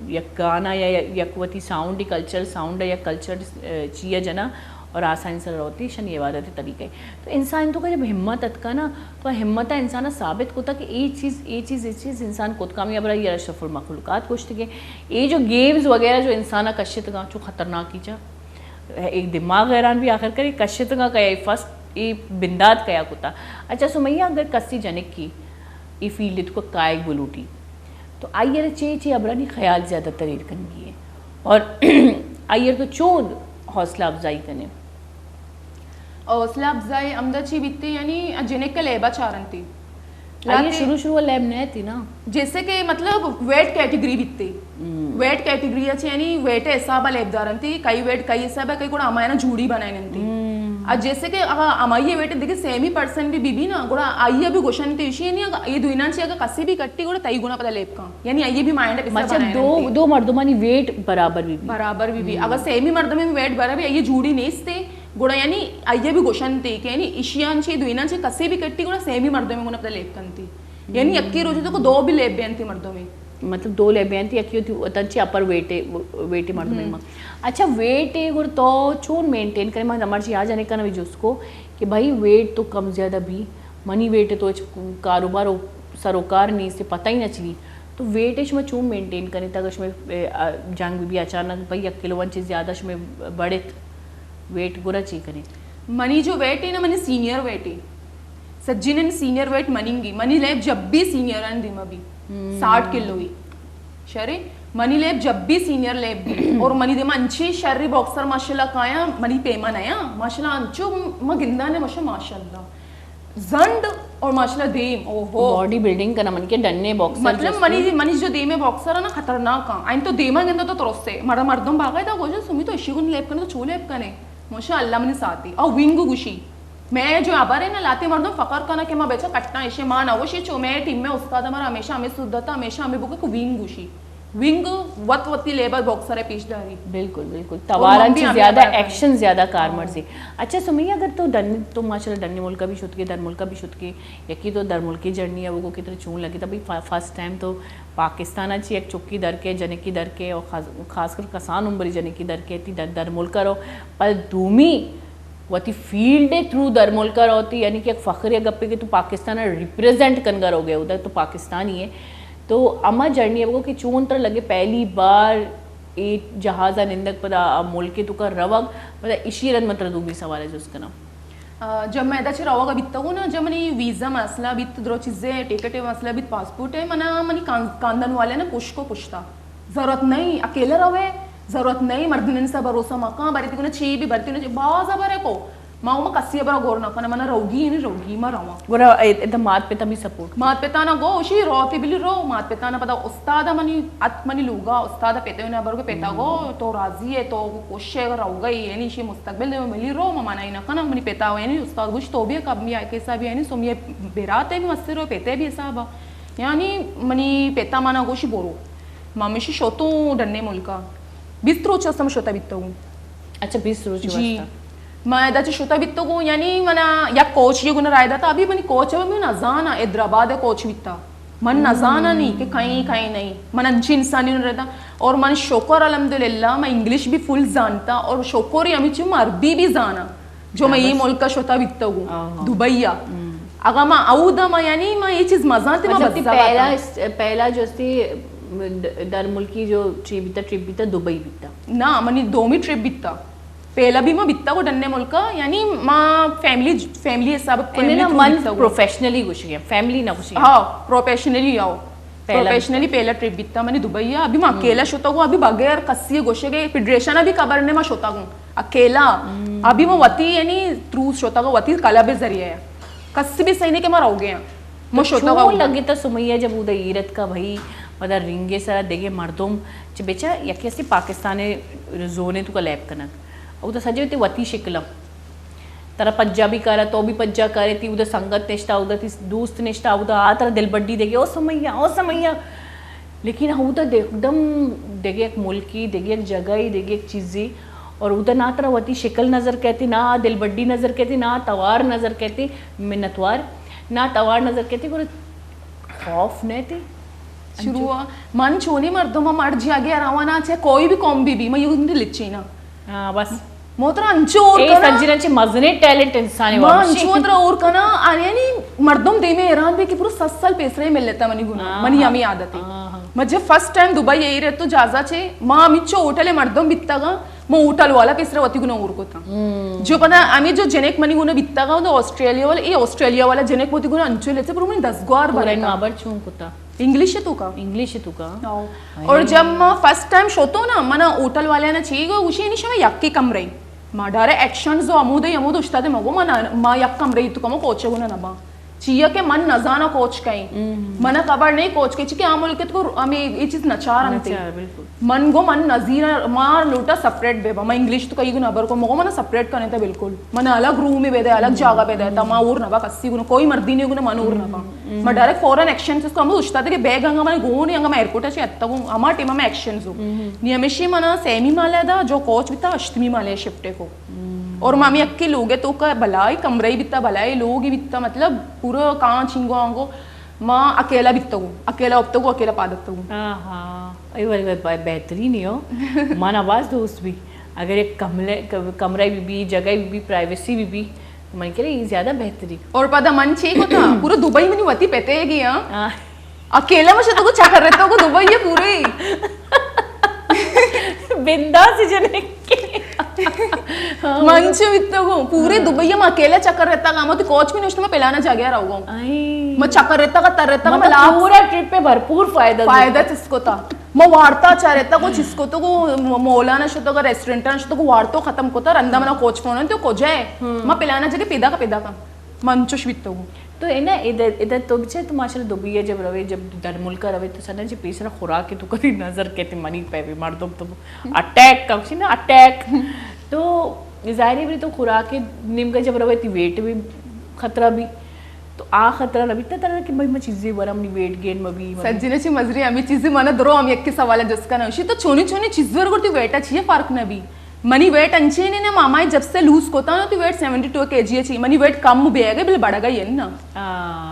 یک گانا یا یک وتی ساؤنڈ، کلچر ساؤنڈ یا کلچر، اے، چیا جنا اور آسانی سرا روتی شن عبادت طریقے۔ تو انسان تو کا جب ہمت اتکا نا، تو ہمت انسان ثابت کوتا کہ اے چیز، اے چیز، اے چیز انسان کت کامیاب رہی۔ اشرف المخلوقات گوشت کہ اے جو گیمز وغیرہ جو انسان کشت گا چو خطرناکی چا، ایک دماغ حیران بھی آخر کر اے کشت گا کیا، اے فرسٹ اے بندات کیا کوتا۔ اچھا سمیہ، اگر کسی جنک کی اے فیلڈ تو کائک بلوٹی، تو آئی ءَ را چے چے ہبرانی خیال زیادہ تر ایر کنگی ہے اور آئی ءَ را تو چون حوصلہ افزائی کنے؟ حوصلہ افزائی ہمدا چی بیتے، یعنی جنک ءَ لیبا چارنتی۔ آئی ءَ لاتے شروع شروع لیب نہ تھی نا۔ جیسے کہ مطلب ویٹ کیٹیگری بیتے۔ ویٹ کیٹیگری اچ یعنی ویٹ حساب لیب دارنتی، کئی ویٹ کئی حساب ہے، کئی گڑا ہمایانا جوڑی بنائننتی۔ اور جیسے کہ اگر ہمائی ویٹ دیکھے سیمی پرسن بھی بی بی نا، گڑا آئی بھی گوشنتی، یعنی اگر یہ دوینان چی اگر کسی بھی کٹی گڑا تئی گنا پتا لیب کن۔ یعنی آئی بھی مائنڈ پہ مطلب دو، دو مردمانی ویٹ برابر بھی، بھی۔ برابر بھی، بھی۔ اگر سیمی مردم ویٹ برابر بھی، یہ جوڑی نیستے، گڑا یعنی آئی بھی گوشنتی کہ یعنی اشیان چی دوینان چی کسی بھی کٹی گڑا سیمی مردم گنا پتا لیب کنتی۔ یعنی یکی روچ تو کو دو بھی لیب بینتی مردم۔ مطلب دو لیب بینتی، یکی ہوتی وطن چی اپر ویٹ، ویٹ مردم ما۔ اچھا ویٹ گڑا تو چون مینٹین کرے؟ ما مرچی آ جانے کنا بھی جس کو کہ بھائی ویٹ تو کم زیادہ بھی، منی ویٹ تو اچ کاروبار و سروکار نہیں سے پتہ ہی نہ چلی۔ تو ویٹ شما چون مینٹین کرے تا اگر شما، اے، آ، جنگ بھی اچانک بھائی یک کلو ون چیز زیادہ شما بڑھت ویٹ گڑا چی کرے؟ منی جو ویٹ ہے نا، منی سینئر ویٹ ہے۔ سجینن سینئر ویٹ مننگی۔ منی لیب جب بھی سینئر ہیں دیما بھی۔ ساٹھ کلو ہی۔ شرے، منی لیب جب بھی سینئر لیب بھی۔ اور منی دیما انچی شری باکسر ماشاءاللہ کایا، منی پیما نیا۔ ماشاءاللہ انچو ما گندانے ماشاءاللہ، ماشاءاللہ۔ زنڈ اور ماشاءاللہ دیم، اوہو۔ باڈی بلڈنگ کنا من کے ڈنے باکسر مطلب جیسے۔ منی، منی جو دیمے باکسر ہے نا خطرناک ہیں۔ آئین تو دیما گندا تو ترستے۔ مڑا مردم باغا دا گوجا سمی تو اشی گن لیب کنے تو چو لیب کنے۔ ماشاءاللہ منی ساتھی۔ او ونگ گوشی۔ میں جو ابر ہے نا لاتے مردم فخر کنا کہ ما بیچا کٹنا ایشے ما نہ وشی چو میں ٹیم میں استاد ہمارا ہمیشہ ہمیں سدتا ہمیشہ ہمیں بوگا کو ونگ گوشی۔ ونگ وت وتی لیبل باکسر ہے پیش داری۔ بالکل، بالکل۔ توارا چی زیادہ ایکشن زیادہ کار مرزی۔ اچھا سمیہ، اگر تو ڈن، تو ماشاءاللہ ڈنی ملکا بھی شد کے، در ملکا بھی شد کے، یکی تو در ملکی جرنی ہے وہ کو کتنے چون لگے، تبھی فا-، فرسٹ ٹائم تو پاکستان چی یک چکی در کے، جنکی در کے، اور خاص، خاص کر کسان عمری جنکی در کے، تی در، در ملکا رو، پر دومی وتی فیلڈ ءِ تھرو در ملک ءَ روتی، یعنی کہ یک فخر ءِ گپے کہ تو پاکستان ءَ ریپریزنٹ کنگا روگ ءَ، ادھر تو پاکستانی ہے۔ تو اما جرنی ءَ بگو کہ چون ترا لگے پہلی بار اے جہاز ءَ نندگ پدا آ ملک ءِ توکا روگ، پدا اشی رند من ترا دومی سوال ءَ جست کناں۔ آ، جب میں ادا چہ روگ ءَ بیتگوں نا، جب منی ویزا مسئلہ بیت، درو چیزے ٹکٹ ءِ مسئلہ بیت، پاسپورٹ ءِ، منا منی کان-، کاندان والے نا پشکو پشتا۔ ضرورت نہیں، اکیلے روے، ضرورت نہیں، مردین سا بھروسہ مکاں، بری تکنے چی بھی، بری تکنے چی، باز برے کو۔ ما، ما کسی برا غور نہ کنا، منا روگی، یعنی روگی، ما رواں۔ گورا اے، اے مات پتا بھی سپورٹ۔ مات پتا نا گو، اشی روتی بلی رو، مات پتا نا پدا استاد منی، ات منی لوگا، استاد پتا نا برگ پتا گو، تو راضی ہے، تو کوشش ہے، روگئی، یعنی اشی مستقبل دے ملی رو، ما منع نہ کنا، منی پتا، یعنی استاد گوش تو بھی کب می آئی کیسا بھی، یعنی سو می براتے بھی مستر ہو، پتے بھی حساب۔ یعنی منی پتا منا گوشی برو۔ ما ہمیشی شتوں ڈنے ملکا۔ بیست روچ است ہم شتا بیتگوں۔ اچھا، بیست روچ جی۔ واسطہ۔ ما ادا چہ شتا بیتگوں، یعنی منا یک کوچ یہ گنا رائے داتا، ابھی منی کوچ ہے، من نزانا، حیدرآباد کوچ بیتا۔ من نزانا نہیں کہ کہیں، کہیں نہیں۔ من انچی انسانی نہ رہتا۔ اور من شکر الحمدللہ، میں انگلش بھی فل زانتا اور شکر ہی ہمیں چی، میں عربی بھی زانا۔ جو میں یہ ملک شتا بیتگوں، دبئی آ۔ اگا ما اودا ما یعنی ما یہ چیز مزانتے ما مطلب کہ بزا پہلا باتا۔ اس-، پہلا جو استی در ملکی جو ٹرپ بیتا، ٹرپ بیتا دبئی بیتا۔ نا، منی دومی ٹرپ بیتا۔ پہلا بھی ما بیتا کو ڈنے ملکا، یعنی ما فیملی، فیملی حساب کو نہیں، نا، فیملی من بیتا کو۔ پروفیشنلی گوشی، فیملی نہ گوشی۔ ہاں، پروفیشنلی آؤ۔ پروفیشنلی پہلا ٹرپ بیتا منی دبئی ءَ۔ ابھی ما اکیلا شتگوں، ابھی بغیر کسی گوشگ ءِ، فیڈریشن ءَ بھی خبر نہ، ما شتگوں اکیلا۔ ابھی ما وتی یعنی تروس شتگوں، وتی کلب ذریعہ ءَ۔ کسی بھی صحیح نہیں کہ ما روگے ہیں۔ ما تو شتگوں چون اودا۔ لگتا سمیہ جب اودا ایرت کا بھائی، پدا رنگے سرا دگے مردم، چہ بچا یکی ہستی پاکستان زونے تو کا لیب کنگ، اودا سجے تے وتی شکل ترا پجا بھی کارا، تو بھی پجا کارے، تی اودا سنگت نشتا، اودا تی دوست نشتا، اودا آ ترا دلبڈی دے گے، او سمیہ، او سمیہ۔ لیکن اودا دے-، ایک دم دگہ یک ملکی، دگہ یک جگہی، دگہ یک چیزی، اور اودا نہ ترا وتی شکل نظر کیتی، نہ دلبڈی نظر کیتی، نہ توار نظر کیتی، منتوار، نہ توار نظر کیتی، گڑا خوف نہ تی؟ شروع آ، من چونی مردم ہم ہر جاگہ روانا، چاہے کوئی بھی قوم بھی بھی، من یوں لچینا۔ ہاں، بس۔ موترا انچو اور اے کنا۔ سجنا چے مزنے ٹیلنٹ انسان ہے، ما وامشی۔ انچو موترا اور کنا، آ، یعنی مردم دیمے حیران بے کہ پورا ست سال پیسرے ملتا منی گنا، ہاں، منی ہاں۔ ہمیں عادت ہے۔ ہاں، ہاں۔ ما جب فرسٹ ٹائم دبئی ای رہے تو جازا چے، ما ہمیں چو ہوٹل مردم بیتا گا، ما ہوٹل والا پیسرا وتی گنا اور کوتا۔ جو پدا ہمیں جو جنک منی گنا بیتا گا، تو آسٹریلیا والا، اے آسٹریلیا والا جنک وتی گنا انچو لیتے، پر منی دستگوار پورا بنتا۔ نو آبر چون کتا؟ انگلش تو کا؟ انگلش تو کا؟ ہاں۔ اور جب ما فرسٹ ٹائم شوتو نا، منا ہوٹل والے نا چی گو، گوشی، نی شما یکی کمرے۔ ما ڈارے ایکشن زو، امودے، امود اشتادے مگو، ما نا-، ما یک کمرے تو کمو کوچے گو نا نبا۔ چیا کہ من نزانا کوچ کئیں۔ منا خبر نہیں کوچ کئیں، چی کہ آ ملک تو ہمیں یہ چیز نچار انتے۔ نچار، بالکل۔ من گو من نزیر ما لوٹا سپریٹ بے با، ما انگلش تو کئی گو نبر کو، مگو منا سپریٹ کنے تا بالکل۔ من الگ روم بے دے، الگ جاگہ بے دے تا، ما اور نبا کسی گو، کوئی مردی نہیں گو، من اور نبا۔ ما ڈائریکٹ فوراً ایکشن اس کو ہم اشتاتے کہ بیگ انگا من گون انگا میں ایئرپورٹ سے اتگوں، ہما ٹائم میں ایکشن زو۔ نی ہمیشی منا سیمی مالے دا، جو کوچ بیتا، اشتمی مالے شفٹ کو۔ اور ما ہمیں اکی لوگے تو کا بلائی کمرے بیتا، بلائی لوگ بیتا، مطلب پورا کانچ انگو آنگو۔ ما اکیلا بیتگوں، اکیلا اتگوں، اکیلا پاد اتگوں۔ آہا، اے ولی بہ-، بہ-، بہترین ہو۔ مانا باز دوست بھی۔ اگر ایک کملے-، ک-، کمرہ بھی بھی، جگہ بھی بھی، پرائیویسی بھی بھی، تو من کہ یہ زیادہ بہتری۔ اور پدا من چی کو تھا، پورا دبئی منی وتی پتے گیا۔ ہاں۔ اکیلا مشتگوں چکر رہتا کو دبئی ہے پورے۔ بنداس جنے۔ من چو بیتگوں، پورے دبئی ما اکیلا چکر رہتا گا، ما تو کوچ بھی نشتہ، ما پلانا جاگہ رہو گا۔ آئی۔ ما چکر رہتا گا، تر رہتا گا، ما مطلب لاکھ پورا ٹرپ پہ بھرپور فائدہ دے۔ فائدہ چس کو تا۔ ما وارتا چا رہتا کو چس کو تو کو مولانا شتو کو ریسٹورنٹ شتو کو وارتو ختم کو تا، رندا منا کوچ فون تو کو جائے۔ ما پلانا جگہ پیدا کا پیدا کا۔ من چوش بیتگوں۔ تو اے نا، ادھر، ادھر تو بچے تو ماشاءاللہ دبئی ءَ جب روے، جب در ملک ءَ روے تو سنا چہ پیسرا خوراک تو کدی نظر کیتے منی پہ بھی مردم تو اٹیک کم سی نا اٹیک۔ تو ظاہر ہے بری تو خوراک نیمگا جب روے تی ویٹ بھی خطرہ بھی۔ تو آ خطرہ نہ بیتا ترا کہ بھئی میں چیزیں ورم نی ویٹ گین مبی، مبی۔ سجنے چی مزری ہمیں چیزیں مانا درو ہم یک سوال جس کا نہ ہوشی تو چونی چونی چیز ور کرتی ویٹ اچھی ہے فرق نہ بھی۔ منی ویٹ انچیں نے مامائے جب سے لوز کوتا نا تو ویٹ سیونٹی ٹو کے جی چی، منی ویٹ کم بے گئے بل بڑھ گئی ہے نا۔ آ۔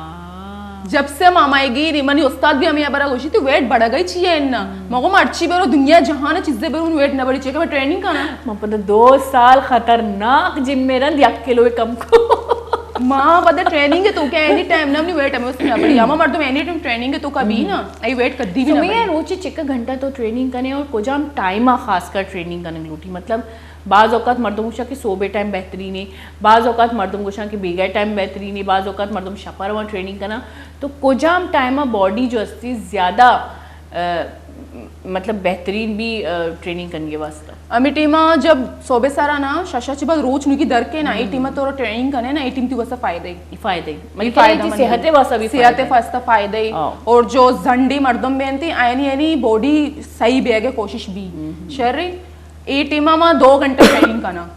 جب سے مامائے گی ری منی استاد بھی ہمیں برا گوشی تو ویٹ بڑھ گئی چی ہے نا۔ مگو مرچی برو دنیا جہان چیزیں برو ویٹ نہ بڑی چی کہ میں ٹریننگ کرنا۔ من پتہ دو سال خطرناک جم میں رند یک کلو کم کو۔ ما پتہ ٹریننگ تو کہ اینی ٹائم نہ منی ویٹ ہمیں اس نہ بڑی۔ ہما مردم اینی ٹائم ٹریننگ تو کبھی نا، ای ویٹ کدی بھی نہ سمے بڑی۔ روچے چکا گھنٹہ تو ٹریننگ کنے اور کجام ٹائم آ خاص کر ٹریننگ کرنے لوٹی؟ مطلب بعض اوقات مردم گوشاں کہ صوبے ٹائم بہترین ہے، بعض اوقات مردم گوشاں کہ بیگہ ٹائم بہترین ہے، بعض اوقات مردم شپا رواں ٹریننگ کناں۔ تو کجام ٹائم آ باڈی جو ہستی زیادہ، آ، مطلب بہترین بھی، آ، ٹریننگ کنگے واسطہ؟ ہمیں ٹیم آ جب صوبے سارا نا ششا چی بعد روچ نکی در کے نا، اے ٹیم آ تو ٹریننگ کنے نا، اے ٹیم تی واسطہ فائدہ ہی۔ فائدہ ہی۔ مطلب فائدہ کہ مند صحت ہے۔ واسطہ بھی صحت فائدہ ہے۔ واسطہ فائدہ ہی۔ ہاں۔ اور جو زنڈی مردم بینتی، آئینی، آئینی باڈی صحیح بیگے کوشش بھی۔ شر اے ٹیم ءَ ما دو گھنٹہ ٹریننگ کناں۔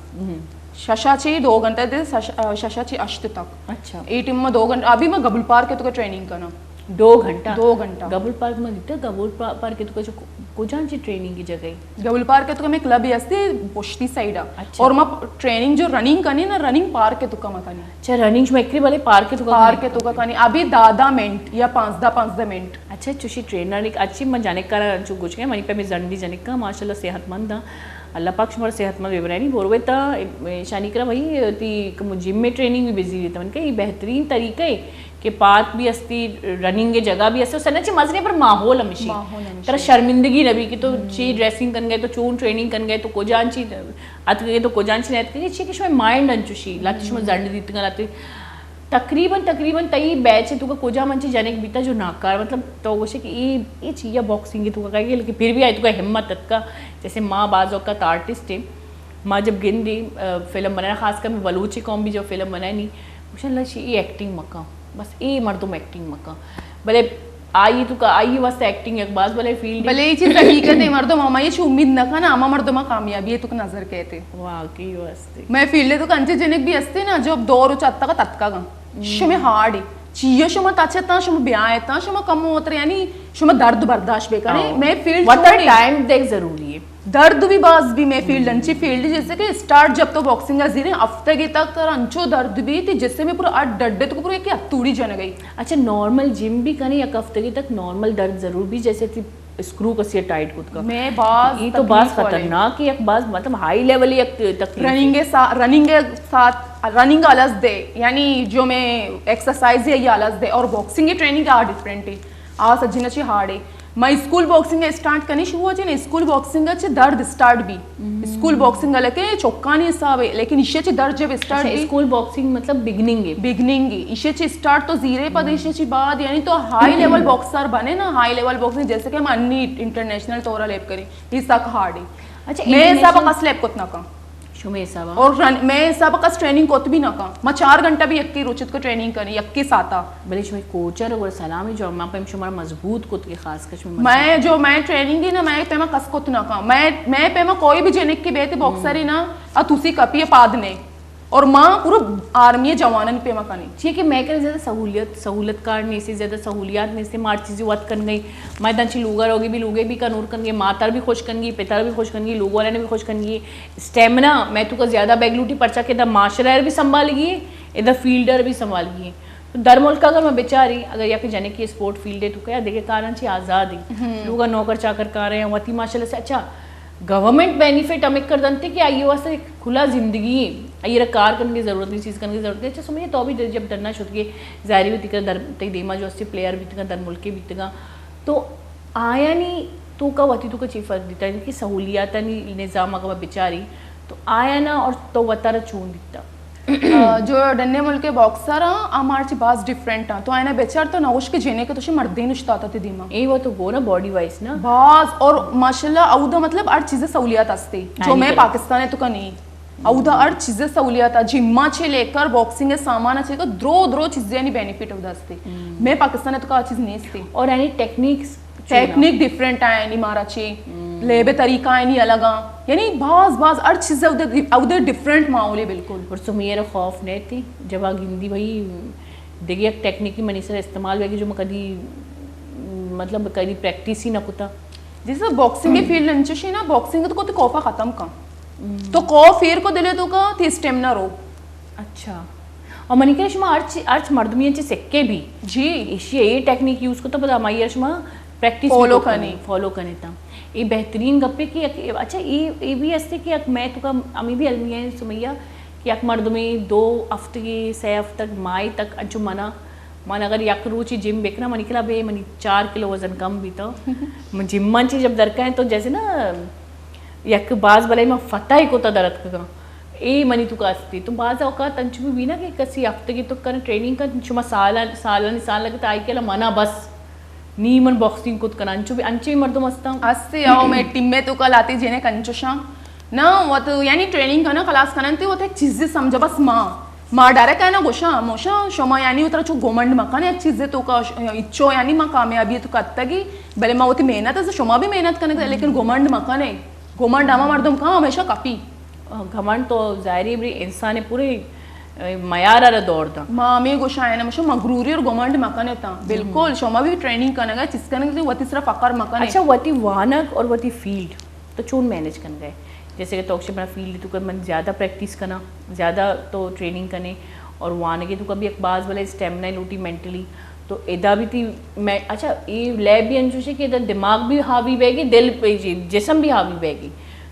ششا چی دو گھنٹہ دے، شش-، آ، ششا چی اشت تک۔ اچھا۔ اے ٹیم ما دو گھنٹہ، ابھی ما گبل پارک تو کا ٹریننگ کناں۔ دو گھنٹہ؟ دو گھنٹہ۔ گبل پارک ما دیتا، گبل پا-، پارک تو کا جو کو-، کجان چی ٹریننگ کی جگہ ہے؟ گبل پارک تو کا میں کلب ہی ہستی پشتی سائیڈ ہے۔ اچھا۔ اور ما ٹریننگ جو رننگ کنی نا، رننگ پارک تو کا ما کنی۔ اچھا، رننگ شما اکری والے پارک تو کا پارک کنی؟ تو کا کنی۔ ابھی دہ دہ منٹ یا پانزدہ پانزدہ منٹ۔ اچھا، چوشی ٹرینر نک، اچھی من جنک کرا چو گوش گئے، منی پہ میں زنڈی جنک کا، ماشاءاللہ صحت مند ہاں۔ اللہ پاک شمار صحت مند ببرانی۔ بوروے تا، اے، شانی کرا بھائی، تی کم جم میں ٹریننگ بھی بزی رہتا۔ من کہ یہ بہترین طریقہ ہے کہ پارک بھی ہستی، رننگ جگہ بھی ہستی، سنا چی مزنے پر ماحول ہمیشی۔ ماحول ہمیشی۔ ترا شرمندگی نہ بھی کہ تو چی ڈریسنگ کن گئے، تو چون ٹریننگ کن گئے، تو کجان چی اتک گئے، تو کجان چی نہ اتک گئے، چی کہ شما مائنڈ انچوشی، لاتی شما زنڈ دیتگا، لاتی تقریباً تقریباً تئی بیچ ءِ توکا کجام انچیں جنک بیتا جو ناکار، مطلب تو گوشے کہ اے اے چیا باکسنگ ءِ توکا کائے گی، لیکن پھر بھی آئی توکا ہمت اتکا؟ جیسے ما بعض اوقات آرٹسٹ ہیں، ما جب گندی فلم بنانا، خاص کر بلوچی قوم بھی جب فلم بنانی، ماشاءاللہ شی اے ایکٹنگ مکا، بس اے مردم ایکٹنگ مکا، بلے آئی توکا آئی واسطہ ایکٹنگ یک باز بلے فیلڈ، بلے اے چیز حقیقت ہے، مردم ہمائی چو امید نہ کنا، ہما مردم کامیابی ہے توکا نظر کہتے۔ واقعی واسطے میں فیلڈ ءِ توکا انچیں جنک بھی ہستے نا جو دو روچ اتکا تتکا گا۔ شمے ہارڈ ہے۔ چیا شما تچ اتاں، شما بیاہ اتاں، شما کم ہوتر، یعنی شما درد برداشت بہ کنے۔ ہاں۔ میں فیلڈ وتا چونی ٹائم دیکھ ضروری ہے۔ درد بھی باز بھی میں فیلڈ انچی فیلڈ، جیسے کہ اسٹارٹ جب تو باکسنگ ءَ زیریں ہفتگے تک تر انچو درد بھی تھی، جس سے میں پورا اڈ ڈڈے تو پورا ایک ہتوڑی جن گئی۔ اچھا، نارمل جم بھی کنے یک ہفتگے تک نارمل درد ضرور بھی، جیسے تھی اسکرو کسی ٹائٹ کت کا۔ میں باز یہ تو باز تکلیف والے۔ خطرناک ہے، یک باز مطلب ہائی لیول یک تکلیف ہے۔ رننگ کے ساتھ، رننگ کے ساتھ، رننگ الگ دے، یعنی جو میں ایکسرسائز ہے یہ الگ دے، اور باکسنگ کی ٹریننگ آ ڈفرنٹ ہے، آ سجنا چی ہارڈ ہے۔ میں اسکول باکسنگ اسٹارٹ کنی شروع ہو جی نا، اسکول باکسنگ اچھے درد اسٹارٹ بھی، اسکول باکسنگ الگ ہے چوکانی حساب ہے، لیکن اسے چی درد جب اسٹارٹ اچھا، بھی اسکول باکسنگ مطلب بگننگ ہے۔ بگننگ ہے، اسے چی اسٹارٹ تو زیرے پد اسے چی بعد، یعنی تو ہائی لیول باکسر بنے نا، ہائی لیول باکسنگ جیسے کہ ہم انی انٹرنیشنل طور لیب کریں، یہ سک ہارڈ ہے۔ اچھا، میں انٹرنیشنل حساب کس لیب کت نہ کاں۔ شمے حساب اور رن-، میں حساب کس ٹریننگ کت بھی نہ کاں۔ میں چار گھنٹہ بھی یکی روچت کو ٹریننگ کریں، یکی ساتا۔ بلے شمے کوچر اور سلام جو میں پیم شمارا مضبوط کت کے خاص کر شمے میں جو میں ٹریننگ ہی نا، میں پیما کس کت نہ کاں۔ میں، میں پیما کوئی بھی جنک کی بیت باکسر ہی نا، اتوسی کپی پاد نے۔ اور ماں پورا آرمی جوانن پیما کنی۔ چیئے کہ میں کرے زیادہ سہولیت، سہولت کار نیستی، زیادہ سہولیات نیستی، مار چیزی وت کن گئی۔ میں دن چی لوگا روگی بھی، لوگے بھی کنور کن گئی، ماتر بھی خوش کن گئی، پتر بھی خوش کن گئی، لوگ والے نے بھی خوش کن گئی۔ اسٹیمنا میں تو کا زیادہ بیگ لوٹی، پرچا کہ دا معاشرہ بھی سنبھال گئی، ادا فیلڈر بھی سنبھال گئی۔ تو در ملک اگر میں بچاری، اگر یا کہ جنے کی اسپورٹ فیلڈ ہے تو کیا دیکھے کارن چی آزاد ہے۔ لوگا نوکر چاکر کار ہیں، وتی ماشاءاللہ سے اچھا گورنمنٹ بینیفٹ ہمیں کر دنتے کہ آئی واسطے کھلا زندگی ہے، آئی را کار کرنے کی ضرورت نہیں، چیز کرنے کی ضرورت نہیں۔ اچھا سمجھے تو بھی جب ڈرنا شد کے ظاہری بھی تکا در، تئی دیما جو اسے پلیئر بھی تکا در ملکی بھی تکا، تو آیا نہیں تو کا وتی تو کا چی فرق دیتا ہے کہ سہولیات نہیں نظام اگر بچاری تو آیا نا اور تو وتارا چون دیتا؟ آ، جو ڈنے ملک کے باکسر ہیں، ہم ہر چی باز ڈیفرنٹ ہیں۔ تو آئینا بیچار تو نوش کے جینے کے تو شی مردین اشتاتا تے دیما۔ اے وہ تو گو نا باڈی وائز نا۔ باز اور ماشاءاللہ اودا مطلب ہر چیز سہولیات ہستے۔ جو ہاں، میں پاکستان ہے تو کا نہیں۔ اودا ہر چیز سہولیات ہے۔ جما چے لے کر باکسنگ ہے سامان چے کر درو درو چیزیں یعنی بینیفٹ اودا ہستے۔ میں پاکستان ہے تو کا چیز نہیں ہستے۔ اور یعنی ٹیکنیکس ٹیکنیک ڈفرنٹ آئے نی مارا چے، لیب طریقہ آئے نی الگ آں، یعنی باز باز ہر چیز ادھر، ادھر ڈفرنٹ ماحول ہے بالکل۔ اور سمیر خوف نہیں تھی جب آ گندی بھائی دیگه یک ٹیکنیکی منی سر استعمال ہوئے گی جو میں کدی مطلب کدی پریکٹس ہی نہ کتا۔ جیسے باکسنگ کے فیلڈ انچشی نا، باکسنگ تو کوئی خوفا ختم کن۔ تو خوف ایر کو دلے تو کا تھی اسٹیمنا رو۔ اچھا۔ اور منی کہ شما ہر چی-، ہر چ مردمی چ سکے بھی۔ جی۔ ایشی اے ٹیکنیک یوز کو تو پتہ ہماری شما پریکٹس فالو کنی۔ فالو کنی تا۔ اے بہترین گپے کہ یک، اچھا اے، اے بھی ہستے کہ یک میں تو کا، ہمیں بھی المیہ سمیہ کہ یک مردمی دو ہفتے، سے ہفتہ، ماہ تک انچو منا، من اگر یک روچی جم بکنا، منی کلا بے منی چار کلو وزن کم بھی تو۔ من جم من چی جب درکائیں تو جیسے نا یک باز بلے ما فتح کو تا درد کا۔ اے منی تو کاستی۔ تو بعض اوقات انچو بھی نا کہ کسی ہفتگی تو کن ٹریننگ کن، شما سالان، سالان، سال لگتا آئی کہ منا بس نی من باکسنگ کت کن۔ انچو بھی، انچے مردم ہستاں۔ ہستے او میں ٹیم میں تو کل آتی جینے کنچو شام۔ نا، وت یعنی ٹریننگ کنا خلاص کنن تے وت ایک چیز سمجھا بس ماں۔ ما ڈائریکٹ آئینا گوشاں، موشاں، شما یعنی وترا چو گمنڈ مکن، یک چیزے تو کا ش-، اچو یعنی ما کامیابی تو کتگی، بلے ما وتی محنت است، شما بھی محنت کنگ، لیکن گمنڈ مکنے۔ گمنڈ ہما مردم کا ہمیشہ کپی۔ گمنڈ تو ظاہری بری انسان پورے معیار را دور دا۔ ما ہمیں گوشاں نا، موشاں مغروری اور گمنڈ مکنے تا۔ بالکل، شما بھی ٹریننگ کنگا، چیز کنگا، وتی سرا فخر مکنے۔ اچھا، وتی وانگ اور وتی فیلڈ تو چون مینج کن گئے؟ جیسے کہ تو اپنا فیلڈ تو کر من زیادہ پریکٹس کنا، زیادہ تو ٹریننگ کنے، اور وانگے تو کبھی ایک باز بلے اسٹیمنا لوٹی مینٹلی، تو ادا بھی تی میں، اچھا، یہ لیب بھی انچوش ہے کہ ادا دماغ بھی حاوی بہ گی، دل پہ جی، جسم بھی حاوی بہ گی،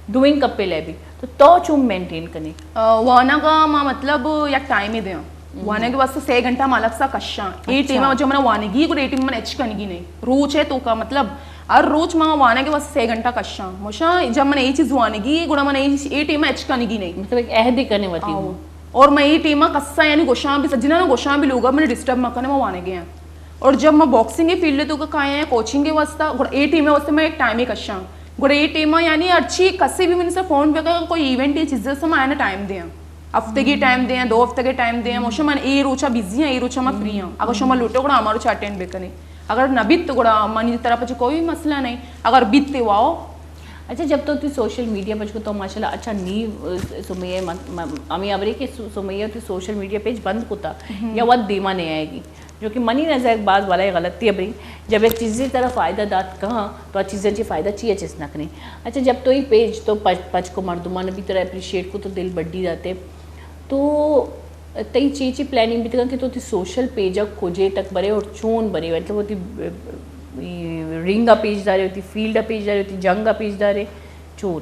دوئیں کپے لیب بھی۔ تو تو چون مینٹین کنے؟ آ، وانگا ما مطلب یک ٹائم دیاں۔ وانگے واسطے سے گھنٹہ مالک سا کشاں۔ اے اچھا۔ ٹیم جو من وانگی گڑا اے ٹیم من اچ کنگی نہیں۔ روچ ہے تو کا مطلب ہر روچ ما وانگے واسطے سے گھنٹہ کشاں۔ موشاں جب من اے چیز وانگی گڑا من اے، اے ٹیم اچ کنگی نہیں۔ مطلب ایک عہد ہی کرنے والی آؤ۔ ہوں۔ اور من اے ٹیم ءَ کسا یعنی گوشاں بھی، سجنا نہ گوشاں بھی، لوگ ءَ منی ڈسٹرب مہ کنے، من وانگے آں۔ اور جب من باکسنگ فیلڈ ءِ توکا کایاں یا کوچنگ ءِ واسطہ، گڑا اے ٹیم ءِ واسطہ من ایک ٹائمے کشاں۔ گڑا اے ٹیم ءَ یعنی ہرچی کسے بھی منی سر فون بکا، کوئی ایونٹ یا چیز سے من آیانا ٹائم دیاں۔ ہفتگی ٹائم دیاں، دو ہفتگے ٹائم دیاں، موشا من اے روچا بزی آں، اے روچا من فری آں۔ اگر شما لوٹو گڑا ہما روچا اٹینڈ بکنے۔ اگر نہ بیت تو گڑا منی طرف چہ کوئی مسئلہ نہیں۔ اگر بیت تے واو۔ اچھا، جب تو تئی سوشل میڈیا پچ کو تو ماشاءاللہ، اچھا نی، اه، سمیہ م-، م-، ہمیں ہبرے کہ سو-، سمیہ تئی سوشل میڈیا پیج بند کتا یا وت دیما نہیں آئے گی، جو کہ منی نظر ایک باز بلائے غلطی ہے بھئی، جب ایک چیزی طرح فائدہ دات کہاں تو آ چیزیں چی فائدہ چیئے چیز نہ کنی۔ اچھا، جب تو یہ پیج تو پچ، پچ کو مردمان بھی ترا اپریشیٹ کو تو دل بڈی داتے، تو تئی چی چی پلاننگ بیتگاں کہ تو تئی سوشل پیج ءَ کجے تک برے اور چون برے؟ مطلب وتی، اه، رنگ ءَ پیش دارے، وتی فیلڈ ءَ پیش دارے، وتی جنگ ءَ پیش دارے، چون؟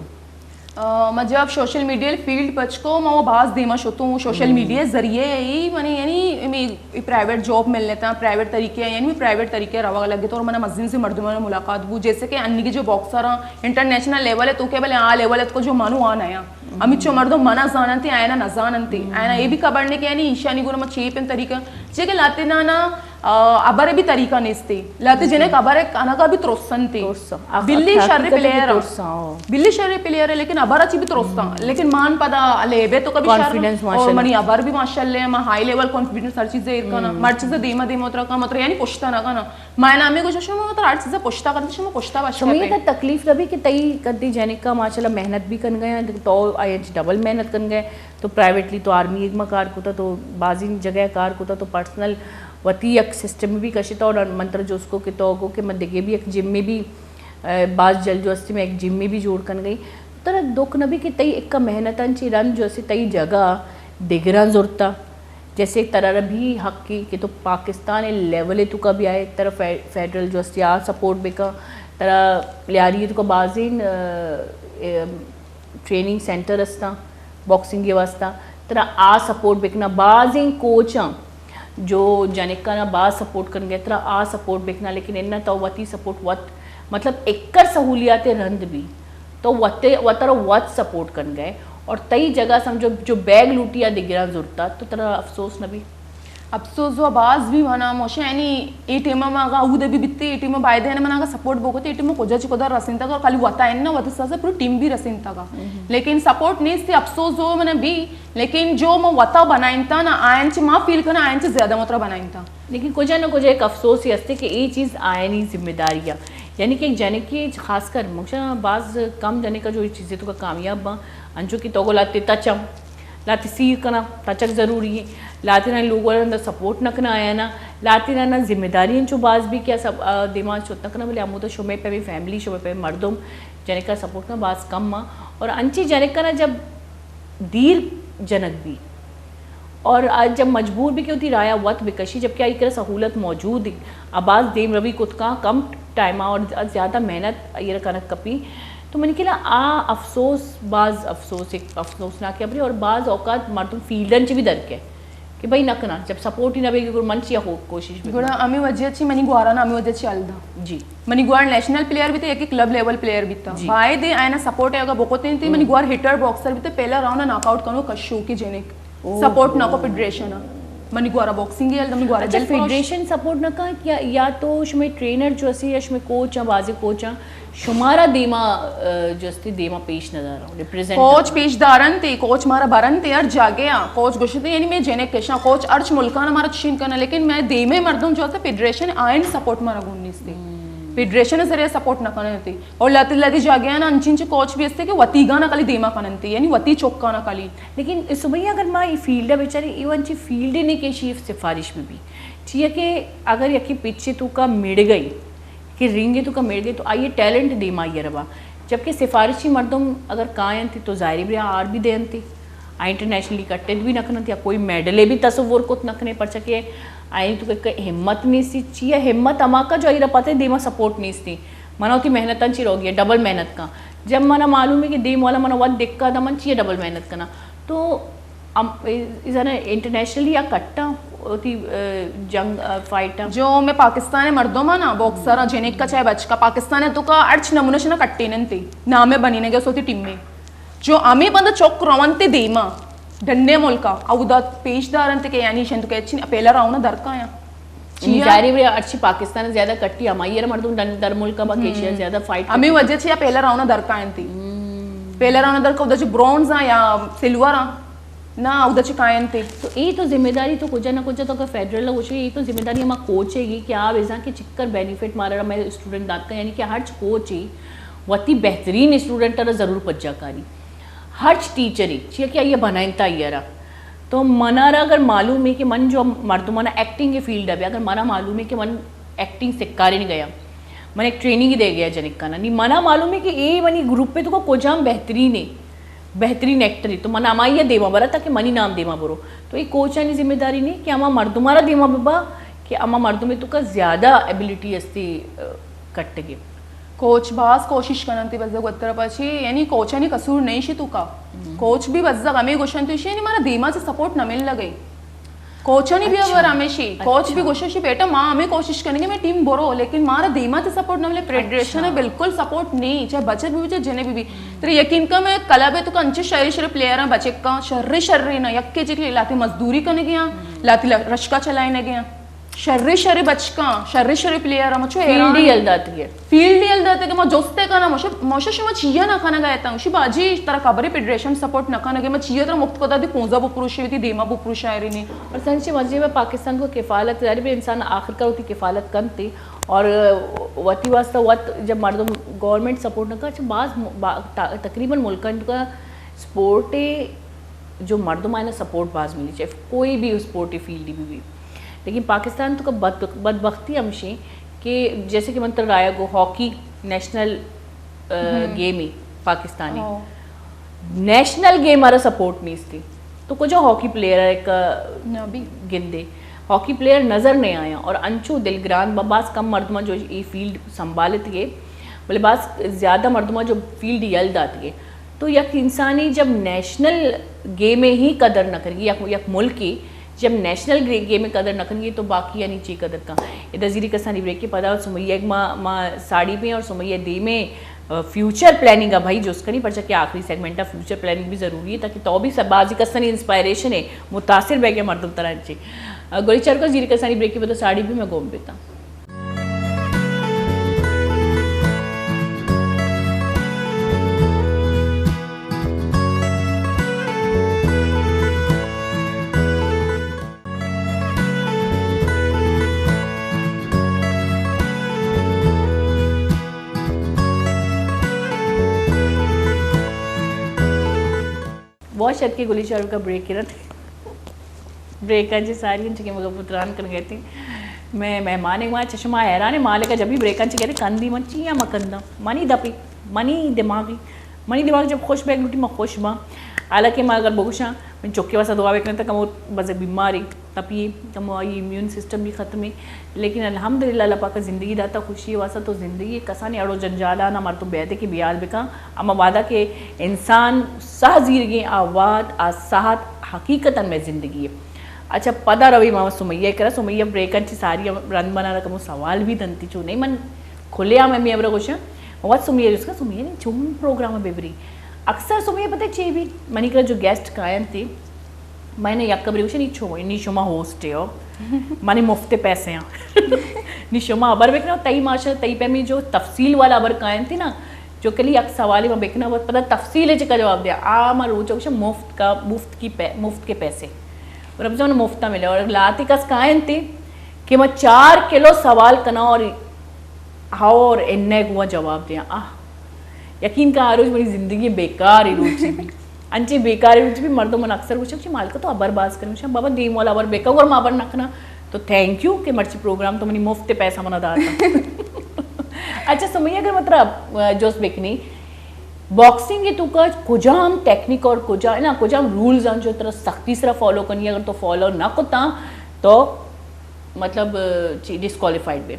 اه، ما جب سوشل میڈیا فیلڈ پچ کو، ما وہ باز دیما شتوں، سوشل میڈیا ذریعے ہی منی یعنی می پرائیویٹ جاب ملنے تا، پرائیویٹ طریقے، یعنی می پرائیویٹ طریقے روا لگے تو اور منا مزین سے مردموں ملاقات بو، جیسے کہ انگی جو باکسر ہیں، انٹرنیشنل لیول ہے تو کہ بلے آ لیول ہے تو جو منو آ نیا۔ ہمینچو مردم منا زاننت، آیانا نزاننت۔ آیانا اے بھی خبر نہیں کہ یعنی ایشانی گورا ما چے پیم طریقہ، چے کہ لہتے نا نا، آ، ابر بھی طریقہ نیستے۔ لہتے جنک ابر کنگا بھی ترسنت۔ ترساں۔ آ، بلی آ، شر حقیقت پلیئر۔ ترساں، او۔ بلی شر پلیئر ہے، لیکن ابر چی بھی ترساں۔ لیکن مان پدا لیبے تو کبھی شر کانفیڈنس اور ماشاءاللہ۔ منی ابر بھی ماشاءاللہ، ما ہائی لیول کانفیڈنس ہر چیز ایر کنا، ہر چیز دیما دیما اترا کنا، مطلب یعنی پشتا نہ کنا۔ ما نامی گوشت شما تر ہر چیز پشتا کنت، شما پشتا بشتا شما یہ پہ۔ تک تکلیف نہ بھی کہ تئی کدی جنکا ماشاءاللہ محنت بھی کن گئے، تو آئی ڈبل محنت کن گئے، تو پرائیویٹلی تو آرمی ایک ما کار کتا، تو بازی جگہ کار کتا، تو پرسنل وتی یک سسٹم بھی کشتا، اور من تر جو اس کو کہ تو کو کہ من دگے بھی ایک جم میں بھی، اے، باز جل جو استی میں ایک جم میں بھی جوڑ کن گئی۔ ترا دکھ نہ بھی کہ تئی ایک محنت انچی رند جو استی تئی جگہ دگراں زرتا۔ جیسے ترا بھی حق کی کہ تو پاکستان لیول تو کا بھی آئے، ترا فے-، فیڈرل جو استی آ سپورٹ بکا، ترا لیاری تو کا بازین، اه، اه، ٹریننگ سینٹر استا باکسنگ کے واسطہ، ترا آ سپورٹ بکنا، بازین کوچاں جو جنکانا باز سپورٹ کن گئے، ترا آ سپورٹ بکنا، لیکن انہ تو وتی سپورٹ وت، مطلب، اکر سہولیات رند بھی تو وت، وتر وت سپورٹ کن گئے اور تئی جگہ سمجھو جو بیگ لوٹی آ دگراں زرتا تو ترا افسوس نہ بھی؟ افسوس و باز بھی منا موشا یعنی اے ٹیم ما اگا اود بھی بیتے، اے ٹیم بایدے منا اگا سپورٹ بوکتے، اے ٹیم کجا چہ کجا رسینتا اور خالی وتا ان نہ وتی سازا پوری ٹیم بھی رسینتا گا۔ لیکن سپورٹ نیست، افسوس ہو منا بھی، لیکن جو ما وتا بنائنتا نا آئین چہ ما فیل کنا آئین چہ زیادہ مترا بنائنتا۔ لیکن کجا نہ کجا ایک افسوس ہی ہستے کہ اے چیز آئینی ذمہ داری ہے۔ یعنی کہ ایک جنکے خاص کر مجھے باز کم جنکا جو اے چیزیں تو کا کامیاب باں، انچو کہ تو گو لہتے تچم، لہتے سیر کنا، تچک ضروری ہے۔ لہتے نا لوگ والا اندر سپورٹ نہ کنا آیا نا، لہتے نا نا ذمہ داری انچو باز بھی کیا سب، آ، دیما شت نہ کنا، بلے ہمو تو شمے پہ بھی فیملی، شمے پہ مردم جنکا سپورٹ کنا باز کم ماں۔ اور انچی جنکا نا جب دیر جنک بھی، اور آ جب مجبور بھی کہ وتی رایا وت بکشی، جبکہ آئی کرا سہولت موجود ہی، آ باز دیم روی کت کاں کم ٹائم اور زیادہ محنت آئی را کنک کپی۔ تو منی کلا آ افسوس، باز افسوس، ایک افسوسناک خبرے اور باز اوقات مردم فیلڈن چی بھی درکے کہ بھئی نہ کنا، جب سپورٹ ہی نہ بیگی گڑا من چیا ہو کوشش بکناں۔ گڑا ہمیں وجہ چی منی گوارا نا ہمیں وجہ چی الدا۔ جی۔ منی گوار نیشنل پلیئر بیتا، یک کلب لیول پلیئر بیتا۔ جی۔ بایدے آئینا سپورٹ اگا بکتیں تے، منی گوار ہٹر باکسر بیتا، پہلا راؤنڈ ناک آؤٹ کنو کشو کے جنک۔ او۔ سپورٹ نہ کو فیڈریشن۔ منی گوارا باکسنگ ہی ہلدا، منی گوارا اچھا، دل پروش۔ فیڈریشن سپورٹ نہ کن یا، یا تو شمے ٹرینر جو اسی یا شمے کوچ ہیں، بازی کوچ ہیں، شمارا دیما، اه، جو استی دیما پیش نہ دارا، ریپریزنٹ کوچ نہ کن۔ پیش دارن تے، کوچ مارا برن تے ہر جاگے آ۔ کوچ گوشتے یعنی میں جنک کشاں، کوچ ارچ ملکان مارا چشین کنا، لیکن میں دیمے مردم جو استے فیڈریشن آئین سپورٹ مارا گون نیستے۔ فیڈریشن ذریعہ سپورٹ نہ کنے تے۔ اور لہتے لہتے جاگہاں نا انچیں انچیں کوچ بھی استے کہ وتی گانا کلی دیما کننتے، یعنی وتی چکانا کلی۔ لیکن سمیہ اگر ما ای فیلڈ ء بچاریں، ایون چی فیلڈ نے کہ شی سفارش بہ بی۔ چیا کہ اگر یکے پچے توکا مڑ گئی، کہ رنگ توکا مڑ گئی تو آئی ٹیلنٹ دیما آئی روا۔ جبکہ سفارشی مردم اگر کاینت تو ظاہری بیا آر بھی دینتے۔ آ انٹرنیشنلی کٹت بھی نہ کنت یا کوئی میڈلے بھی تصور کت نہ کنے، پرچا کہ آئی تو کہ ہمت نیستی۔ چیا ہمت ہماکا جو آئی را پتہ دیما سپورٹ نیستی۔ منا وتی محنتاں چی روگی ہے، ڈبل محنت کاں۔ جب منا معلوم ہے کہ دیم والا منا وت دکا دا، من چیا ڈبل محنت کنا۔ تو ام-، ای-، ای زانا انٹرنیشنلی آ کٹا وتی، اه، جنگ، اه، فائٹا۔ جو میں پاکستان مردم نا باکسر جنک کا چاہے بچکا، پاکستان توکا ہرچ نمونہ شنا کٹیننتے، نامے بنینگے سوتی ٹیم میں۔ جو ہمیں بندہ چوک رونتے دیما، ڈنڈے ملکا اودا پیش دارنت کہ یعنی ایشن تو کہ چین پہلا راؤنڈ درکایاں۔ یعنی چیا؟ ظاہر ہے، ہرچی پاکستان زیادہ کٹی، ہمائی ار مردم ڈن-، در ملکا با کہ ایشیا زیادہ فائٹ ہمیں کرتی۔ وجہ چیا پہلا راؤنڈ درکاینتی۔ پہلا راؤنڈ درکا اودا چہ برونز آ یا سلور آ، نہ اودا چہ کاینتی۔ تو اے تو ذمہ داری تو کجا نہ کجا تو کہ فیڈرل گوشے، اے تو ذمہ داری ہما کوچ ہے گی کہ آ بزاں کہ چکر بینیفٹ مارا مئے اسٹوڈنٹ داتکا، یعنی کہ ہرچ کوچ ہے وتی بہترین اسٹوڈنٹ را ضرور پجا کاری۔ ہرچ ٹیچرے، چیا کہ آئی ء بنائینتا آئی ء را۔ تو منارا اگر معلوم ہے کہ من جو مردمانا ایکٹنگ کے فیلڈ ء بیا، اگر منا معلوم ہے کہ من ایکٹنگ سکارین گیا، من ایک ٹریننگ دے گیا جنکانا، نی منا معلوم ہے کہ اے منی گروپ پہ تو کجام بہترین ہے، بہترین ایکٹر ہے، تو من ہمائی ء دیما برا تاکہ منی نام دیما برو۔ تو اے کوچانی ذمہ داری نہیں کہ ہما مردمارا دیما ببا کہ ہما مردم تو کا زیادہ ایبلٹی استی، ا، کٹگے۔ کوچ باز کوشش کننتی بزگ وتر پچی، یعنی کوچانی قصور نہیں شی تو کا۔ کوچ بھی بزگ ہمیں گوشنتی شی، یعنی مارا دیما سے سپورٹ نہ مل لگے۔ کوچانی بھی اچھا۔ اگر ہمیں شی، کوچ بھی اچھا۔ گوشن شی، بیٹا ماں ہمیں کوشش کریں گے، میں ٹیم برو، لیکن مارا دیما سے سپورٹ نہ ملے، فیڈریشن اچھا۔ ہے بالکل سپورٹ نہیں، چاہے بچک بھی، چاہے جنے بھی بھی۔ تیرے یقین کا میں کلب ہے تو کا انچے شری شری پلیئر ہیں، بچک کا شری شری نا، یک کے جی لاتے مزدوری کرنے گیا، لاتے رشکا چلائے گیا۔ شریں شریں بچکاں، شریں شریں پلیئر، ما چو حیران فیلڈ ہی یل داتگے۔ فیلڈ ہی یل داتگے، ما جستے کنا، موشا، موشا شما چیا نہ کنا گئے تاں؟ شی باجی ترا خبر ہے فیڈریشن سپورٹ نہ کنا گئے، ما چیا ترا مفت کدا دی پونزا بپروشی، وتی دیما بپروشا رہی نہیں۔ اور سنچے مزے میں پاکستان کو کفالت، ظاہر ہے انسان آخر کار وتی کفالت کنتے اور وتی واسطہ وت جب مردم گورنمنٹ سپورٹ نہ کنا، اچھا باز م-، با-، تا-، تقریباً ملکان کا سپورٹ جو مردم آئینا سپورٹ باز ملی، چاہے کوئی بھی اسپورٹ فیلڈ بھی بھی۔ لیکن پاکستان تو کا بد-، بدبختی ہمشی کہ جیسے کہ من تر رایا گو ہاکی نیشنل، آ، گیم ہے پاکستانی۔ نیشنل گیم ہمارا سپورٹ نہیں استی۔ تو کجا ہاکی پلیئر ہے ایک گندے۔ ہاکی پلیئر نظر نہیں آیا اور انچو دلگران با-، باز کم مردم جو یہ فیلڈ سنبھالت گئے، بلے باز زیادہ مردم جو فیلڈ یل دات گئے۔ تو یک انسانی جب نیشنل گیم ہی قدر نہ کرگی، یک، یک ملکی جب نیشنل گرے-، گیم قدر نہ کرگی تو باقی یعنی چی قدر کن؟ ادا زیری کسانی بریک کے پدا سمیہ ایک ما، ما ساڑی پہ اور سمیہ دیمے، آ، فیوچر پلاننگ ء بھائی جست کنی، پرچہ کہ آخری سیگمنٹ ء فیوچر پلاننگ بھی ضروری ہے تاکہ تو بھی سب بازی کسانی انسپائریشن ہے، متاثر بہ گئے مردم ترا چی۔ آ، گولی چرکا زیری کسانی بریک کے پدا ساڑی بھی میں گوم بیتا۔ وش اتکے گلی چارو کا بریک کرت۔ بریکاں چہ ساری انچ کہ مگا پتران کن گئے تھی۔ میں مہمان ایک وہاں چشمہ حیران ہے، مالک جبھی بریکاں چہ گئے تھے، کندی من چیاں مکندم۔ منی دپی، منی دماغی، منی دماغ جب خوش بیگ لوٹی، میں خوش باں۔ حالانکہ میں اگر بگوشاں، من چکے واسا دعا بکنے تک ہم بس بیماری۔ تپی، کمو آئی امیون سسٹم بھی ختم ہے۔ لیکن الحمدللہ اللہ پاک زندگی داتا خوشی واسطہ تو زندگی کسانی اڑو جنجالانا مردم بیادے کہ بیال بکا۔ اما وعدہ کہ انسان ساہ زیرگیں آ وعد آ ساعت حقیقتاً میں زندگی ہے۔ اچھا پدا روی ما سمیہ کرا، سمیہ بریکن چی ساری رند بنا رکھمو سوال بھی دنتی چو نہیں من کھلے آ میں میمرا گوشاں۔ وت سمیہ جس کا سمیہ نہیں چون پروگرام ببری۔ اکثر سمیہ پتہ چی بھی منی کرا جو گیسٹ کائن تھی، میں نے یک بری گوشت، نی چو، نی شما ہوسٹ ہو، منی مفت پیسے ہیں۔ نی شما خبر بکنا، تئی ماشاء، تئی پیمی جو تفصیل والا خبر کائن تھی نا، جو کلی یک سوالی میں بکنا، وہ پتہ تفصیل ہے چکا جواب دیا۔ آ ما روچ گوشت مفت کا، مفت کی پے-، مفت کے پیسے۔ اور اب جو مفت ملے، اور لاتی کس کائن تھی کہ میں چار کلو سوال کنا اور ہاؤ اور انے گوا جواب دیا۔ آہ، یقین کا آ روچ منی زندگی بیکار ہی روچی بھی۔ انچے بیکار ہی روچی بھی مردم من اکثر گوشن، چی مالک تو ابر باز کرن، گوشن، بابا دیم والا ابر بیکا اور ما ابر نکنا۔ تو تھینک یو کہ مرچی پروگرام تو منی مفت پیسہ منا داتا۔ اچھا سمیہ، اگر مطلب، آ، جوست بکنی، باکسنگ تو کا کجام ٹیکنیک اور کجا-، نا، کجام رولز ہیں جو ترا سختی سرا فالو کرنی، اگر تو فالو نہ کتا تو مطلب، چی، ڈسکوالیفائیڈ بے؟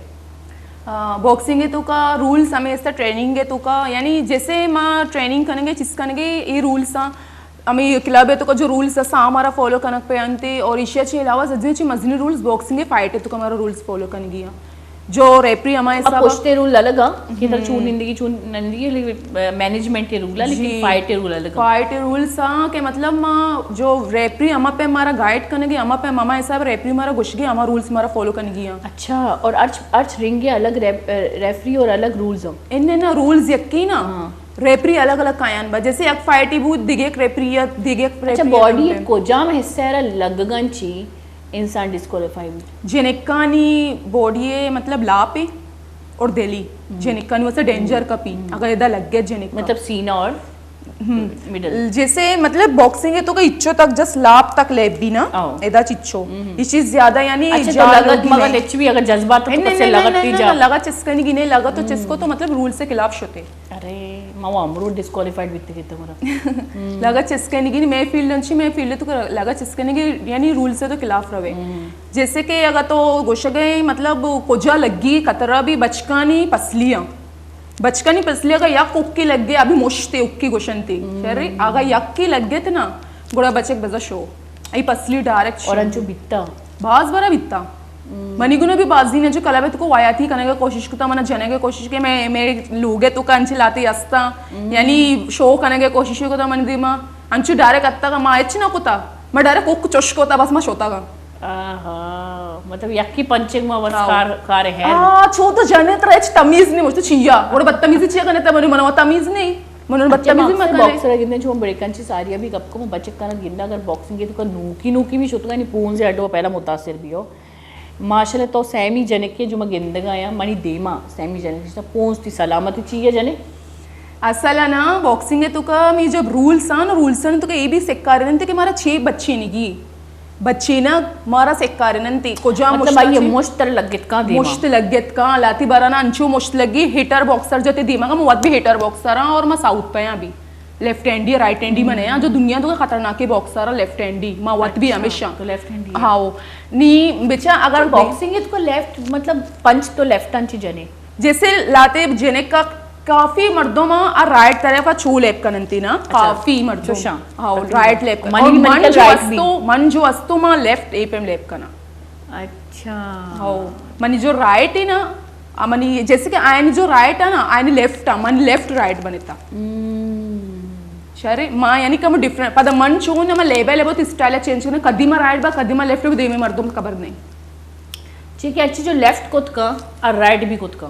آ، باکسنگ ء توکا رولز ہمیں است، ٹریننگ ء توکا، یعنی جیسے ما ٹریننگ کنگے، چیز کنگے، اے رولز آں، ہمیں کلب ء توکا جو رولز است، آ ہمارا فالو کنگ پہ انت، اور ایشی چی علاوہ زدیں چی مزنی رولز باکسنگ ء فائٹ ء توکا ہمارا رولز فالو کنگی ہیں۔ جو ریفری ہما اب حساب پشتے رول الگ آ کہ تر چون نندگی، چون نندگی، لیکن مینجمنٹ کے رول آ، لیکن جی۔ فائٹ کے رول الگ آ۔ فائٹ رولز آ کہ مطلب ما جو ریفری ہما پہ مارا گائیڈ کنگی، ہما پہ ہما حساب ریفری مارا گوشگی، ہما رولز مارا فالو کنگی آ۔ اچھا، اور ارچ ارچ رنگ الگ ریف-، ریفری اور الگ رولز آ۔ ان نا رولز یکی نا، ہاں۔ ریفری الگ الگ کایان با، جیسے یک فائٹی بود، دیگه یک ریفری یا دیگه یک اچھا، ریفری باڈی کجام حصہ را لگگن چی انسان ڈسکوالیفائی بوت؟ جنکانی باڈی ء مطلب لاپ ء اور دلی، جنکانی واسطہ ڈینجر کپی، اگر ادا لگ گئے جنک، مطلب سینہ اور مڈل۔ جیسے مطلب باکسنگ ہے تو کہ اچو تک جس لاپ تک لیب بھی نا، ادا چچو یہ چیز زیادہ یعنی اچھا، تو جان لگت لوگی مگر نہیں۔ اچ بھی اگر جذبات تو نہیں، کسے نہیں، لگت نہیں، نہیں، جا۔ لگا چسکنی کی نہیں، لگا تو چسکو تو مطلب رول سے خلاف شتے۔ ارے، ما وہ امرو ڈسکوالیفائیڈ بیتے کہتے مرا۔ لگا چسکنگی نہیں، میں فیلڈ انچی، میں فیلڈ تو لگا چسکنگی یعنی رول سے تو خلاف روے۔ جیسے کہ اگر تو گوشگے مطلب کجا لگی، کترا بھی بچکانی پسلیاں، بچکانی پسلی اگر یک اکی لگے، ابھی مشتے اکی گوشنتی، شری اگر یکی لگے تے نا، گڑا بچک بزا شو، ای پسلی ڈائریکٹ اور شو۔ انچو بیتا۔ باز برا بیتا۔ منی گنو بھی بازی نے جو کلب تو کو وایاتی کنگے کوشش کتا، منا جنگے کوشش کے، میں، میں لوگے تو کا انچے لاتے استا، یعنی شو کنگے کوشش کتا منی دیما، انچو ڈائریکٹ اتا کا ما اچ نہ کتا، ما ڈائریکٹ کوک چوش کتا، بس ما شوتا گا۔ آہا، مطلب یکی پنچنگ ما بس کار، کار ہے۔ آ، چو تو جنے ترا اچ تمیز نہیں، مجھ تو چیا، اور بدتمیزی چیا کنے تا منو، منو تمیز نہیں، منو اچھا، بدتمیزی ما مت اکثر کنے۔ باکسر گندے جو بڑے کنچی ساری ابھی گپ کو بچک کنا گندا اگر باکسنگ کے تو کا نوکی نوکی بھی شتگا نہیں پونز اڈو پہلا متاثر بھی ہو۔ ماشاءاللہ تو سیمی جنکے جو ما گندگا یا منی دیما سیمی جنکے پونز تی سلامتی چیئے جنے۔ اصل نا باکسنگ تو کا می جب رولز آن، رولز آن تو کا یہ بھی سکارن تے کہ مارا چھ بچے نگی، بچے نا مارا سکارن تے کجا مطلب مشت آئی چھ مشت لگت کا دیما۔ مشت لگت کا لاتی بارانا انچو مشت لگی، ہیٹر باکسر جتے دیما کا، ما وت بھی ہیٹر باکسر ہاں اور ما ساؤتھ پہ بھی لیفٹ ہینڈی، رائٹ ہینڈی منے ہاں، جو دنیا تو خطرناک باکسر ہے لیفٹ ہینڈی، ما وت بھی اچھا، ہمیشہ۔ تو لیفٹ ہینڈی ہے۔ ہاں، نی بچا اگر تو باکسنگ ہے تو لیفٹ، مطلب پنچ تو لیفٹ انچی جنے۔ جیسے لاتے جنک کا کافی مردم آ رائٹ طرف آ چو لیپ کننتی نا، اچھا۔ کافی مردم۔ چوشاں۔ ہاں، رائٹ لیپ کن۔ منی اور بھی من منی جو رائٹ بھی۔ استو، من جو استو ما لیفٹ اے پہ لیپ کنا۔ اچھا۔ ہاں، منی جو رائٹ ہے نا، آ منی جیسے کہ آئین جو رائٹ ہے نا، آئین لیفٹ ہے، من لیفٹ رائٹ بنتا۔ شرے، ما یعنی کم ڈیفرنٹ، پدا من چون ما لیبل ہے بہت اسٹائل چینج کرنا، کدی ما رائٹ با، کدی ما لیفٹ با، دیمے مردم خبر نہیں۔ چی کہ اچھی جو لیفٹ کت کا اور رائٹ بھی کت کا۔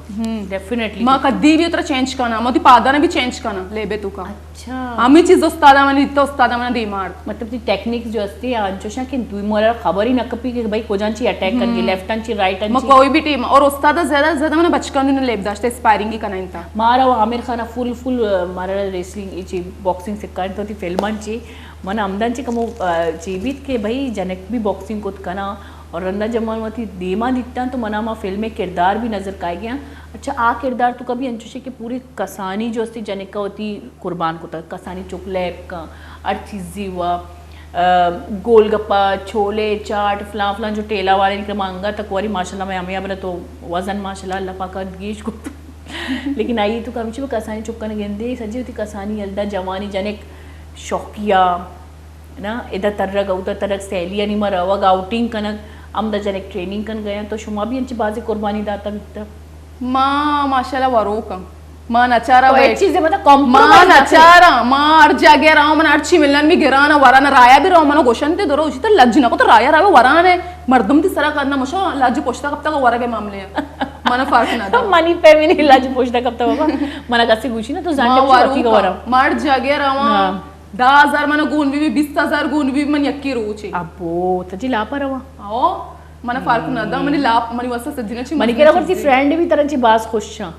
ڈیفینیٹلی۔ ما کدی بھی اترا چینج کنا، ما تی پادانا بھی چینج کنا، لیبے تو کا۔ اچھا۔ ہمیں چیز استادا منی دیتا، استادا منا دیمار۔ مطلب تی ٹیکنیکس جو استی، آ، جو شاں کہ دوی مورا خبر ہی نہ کپی کہ بھائی کجان چی اٹیک کر گی، لیفٹ ہن چی، رائٹ ہن ما چی۔ کوئی بھی ٹیم، اور استادا زیادہ، زیادہ منا بچکان نے لیب داشتا، اسپائرنگ ہی کنا انتا۔ مارا وہ عامر خان فل، فل، آ، مارا ریسلنگ، چی باکسنگ سکھائیں تو تی فلمان چی، من ہمدان چی کمو، آ، چی بیت کہ بھائی جنک بھی باکسنگ کت کنا، اور رندا جب من وتی دیما دیتاں تو منا ما فلم کردار بھی نظر کائے گیا۔ اچھا، آ کردار تو کبھی انچوشے کہ پوری کسانی جو استی جنک کا وتی قربان کتا، کسانی چک لیب کا، ہر چیزی ہوا، آ، گول گپا، چھولے، چاٹ، فلان فلان جو ٹیلا والے نکلے مانگا تک وری ماشاءاللہ میں ہمیں ابرا تو وزن ماشاءاللہ اللہ پاک گیش کو۔ لیکن آئی تو کمی چی کسانی چکن گندے، سجی ہوتی کسانی الدا جوانی جنک شوقیہ، نا، ادا ترگ، اودا ترگ، سہیلیانی ما روگ، آؤٹنگ کنگ، ہمدا جنک ٹریننگ کن گیا، تو شما بھی انچ بازی قربانی داتا بیتا؟ ما ماشاءاللہ وروکاں۔ ما نچارا تو ایک چیز ہے، مطلب، ما کمپرومائز نہ کرے۔ نچارا، ما ہر جاگہ راو، من ہر چی ملن بھی گرانا، ورانا رایا بھی راو، منا گوشن تے درو، اسی تو لج نہ کو تو رایا راو، ورانے، مردم تی سرا کرنا، مشو لج پشتا کب تک ورگے معاملے ہیں۔ منا فرق نہ دو۔ منی پہ بھی نہیں لج پشتا کب تک بابا۔ منا کسی گوشی نا تو زانڈے ما وروکاں۔ ما ہر جاگہ راواں۔ ہاں۔ دہ ہزار من گون بی، بیست ہزار گون بی، من یکی روچے۔ ابو، تجی لاپا روا۔ او، من فرق نہ دا، منی لاپ، منی واسطہ سجنے چی منی کرا ورتی فرینڈ بھی ترا چی باز خوش چھا۔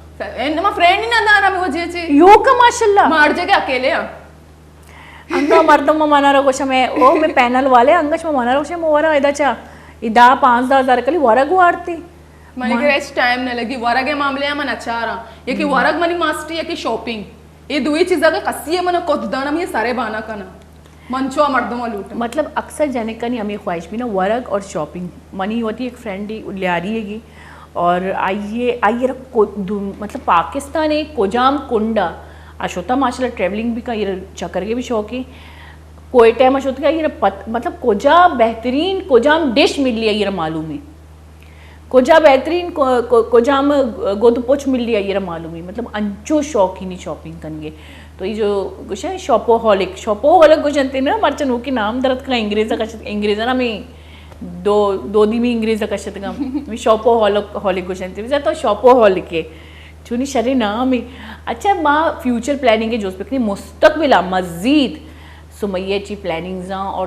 ما فرینڈ ہی نہ دارا می وجہ چی۔ یو کا ماشاءاللہ۔ ما ہر جگہ اکیلے ہاں۔ انگا مردم ما منا رو گوشا میں، او میں پینل والے، انگا شما منا رو گوشا مورا ادا چا۔ ادا پانزدہ ہزار کلی ورگ وارتی۔ منی کرا ہچ ٹائم نہ لگی، ورگ ء معاملے ء من اچاراں، یکے ورگ منی ماسٹری، یکے شاپنگ۔ اے دوئی چیزاں کہ کسی ء من کت دانا، من سرے بانا کناں۔ من چو مردم لوٹاں۔ مطلب اکثر جنکانی ہمیں خواہش بھی نا، ورگ اور شاپنگ۔ منی وتی ایک فرینڈ لیاری ہے گی اور آئیے، آئیے را کو-، دو-، مطلب پاکستان ء کجام کنڈا آ شتا ماشاءاللہ ٹریولنگ بھی کا، یہ چکر کے بھی شوق ہے۔ کوئٹہ ما شتگا، یہ پت-، مطلب کجا بہترین، کجام ڈش ملی ہے، یہ معلوم ہے۔ کجا بہترین، کو-، کو-، کجام گد پچ ملی، آئی را معلومی، مطلب انچو شوقینی شاپنگ کنگے۔ تو یہ جو گوشن شاپو ہولک، شاپو ہولک گوشنتے نا، مرچن وہ کے نام درت کا انگریزا کشت، انگریزا نا میں دو، دو دیمی انگریزا کشت کا، میں شاپو ہولک، ہولک گوشنتے، بزا تو شاپو ہولک ہے، چونی شرے نام ہے۔ اچھا، ما فیوچر پلاننگ جوست بکنی، مستقبلا مزید سمیہ چی پلاننگزاں اور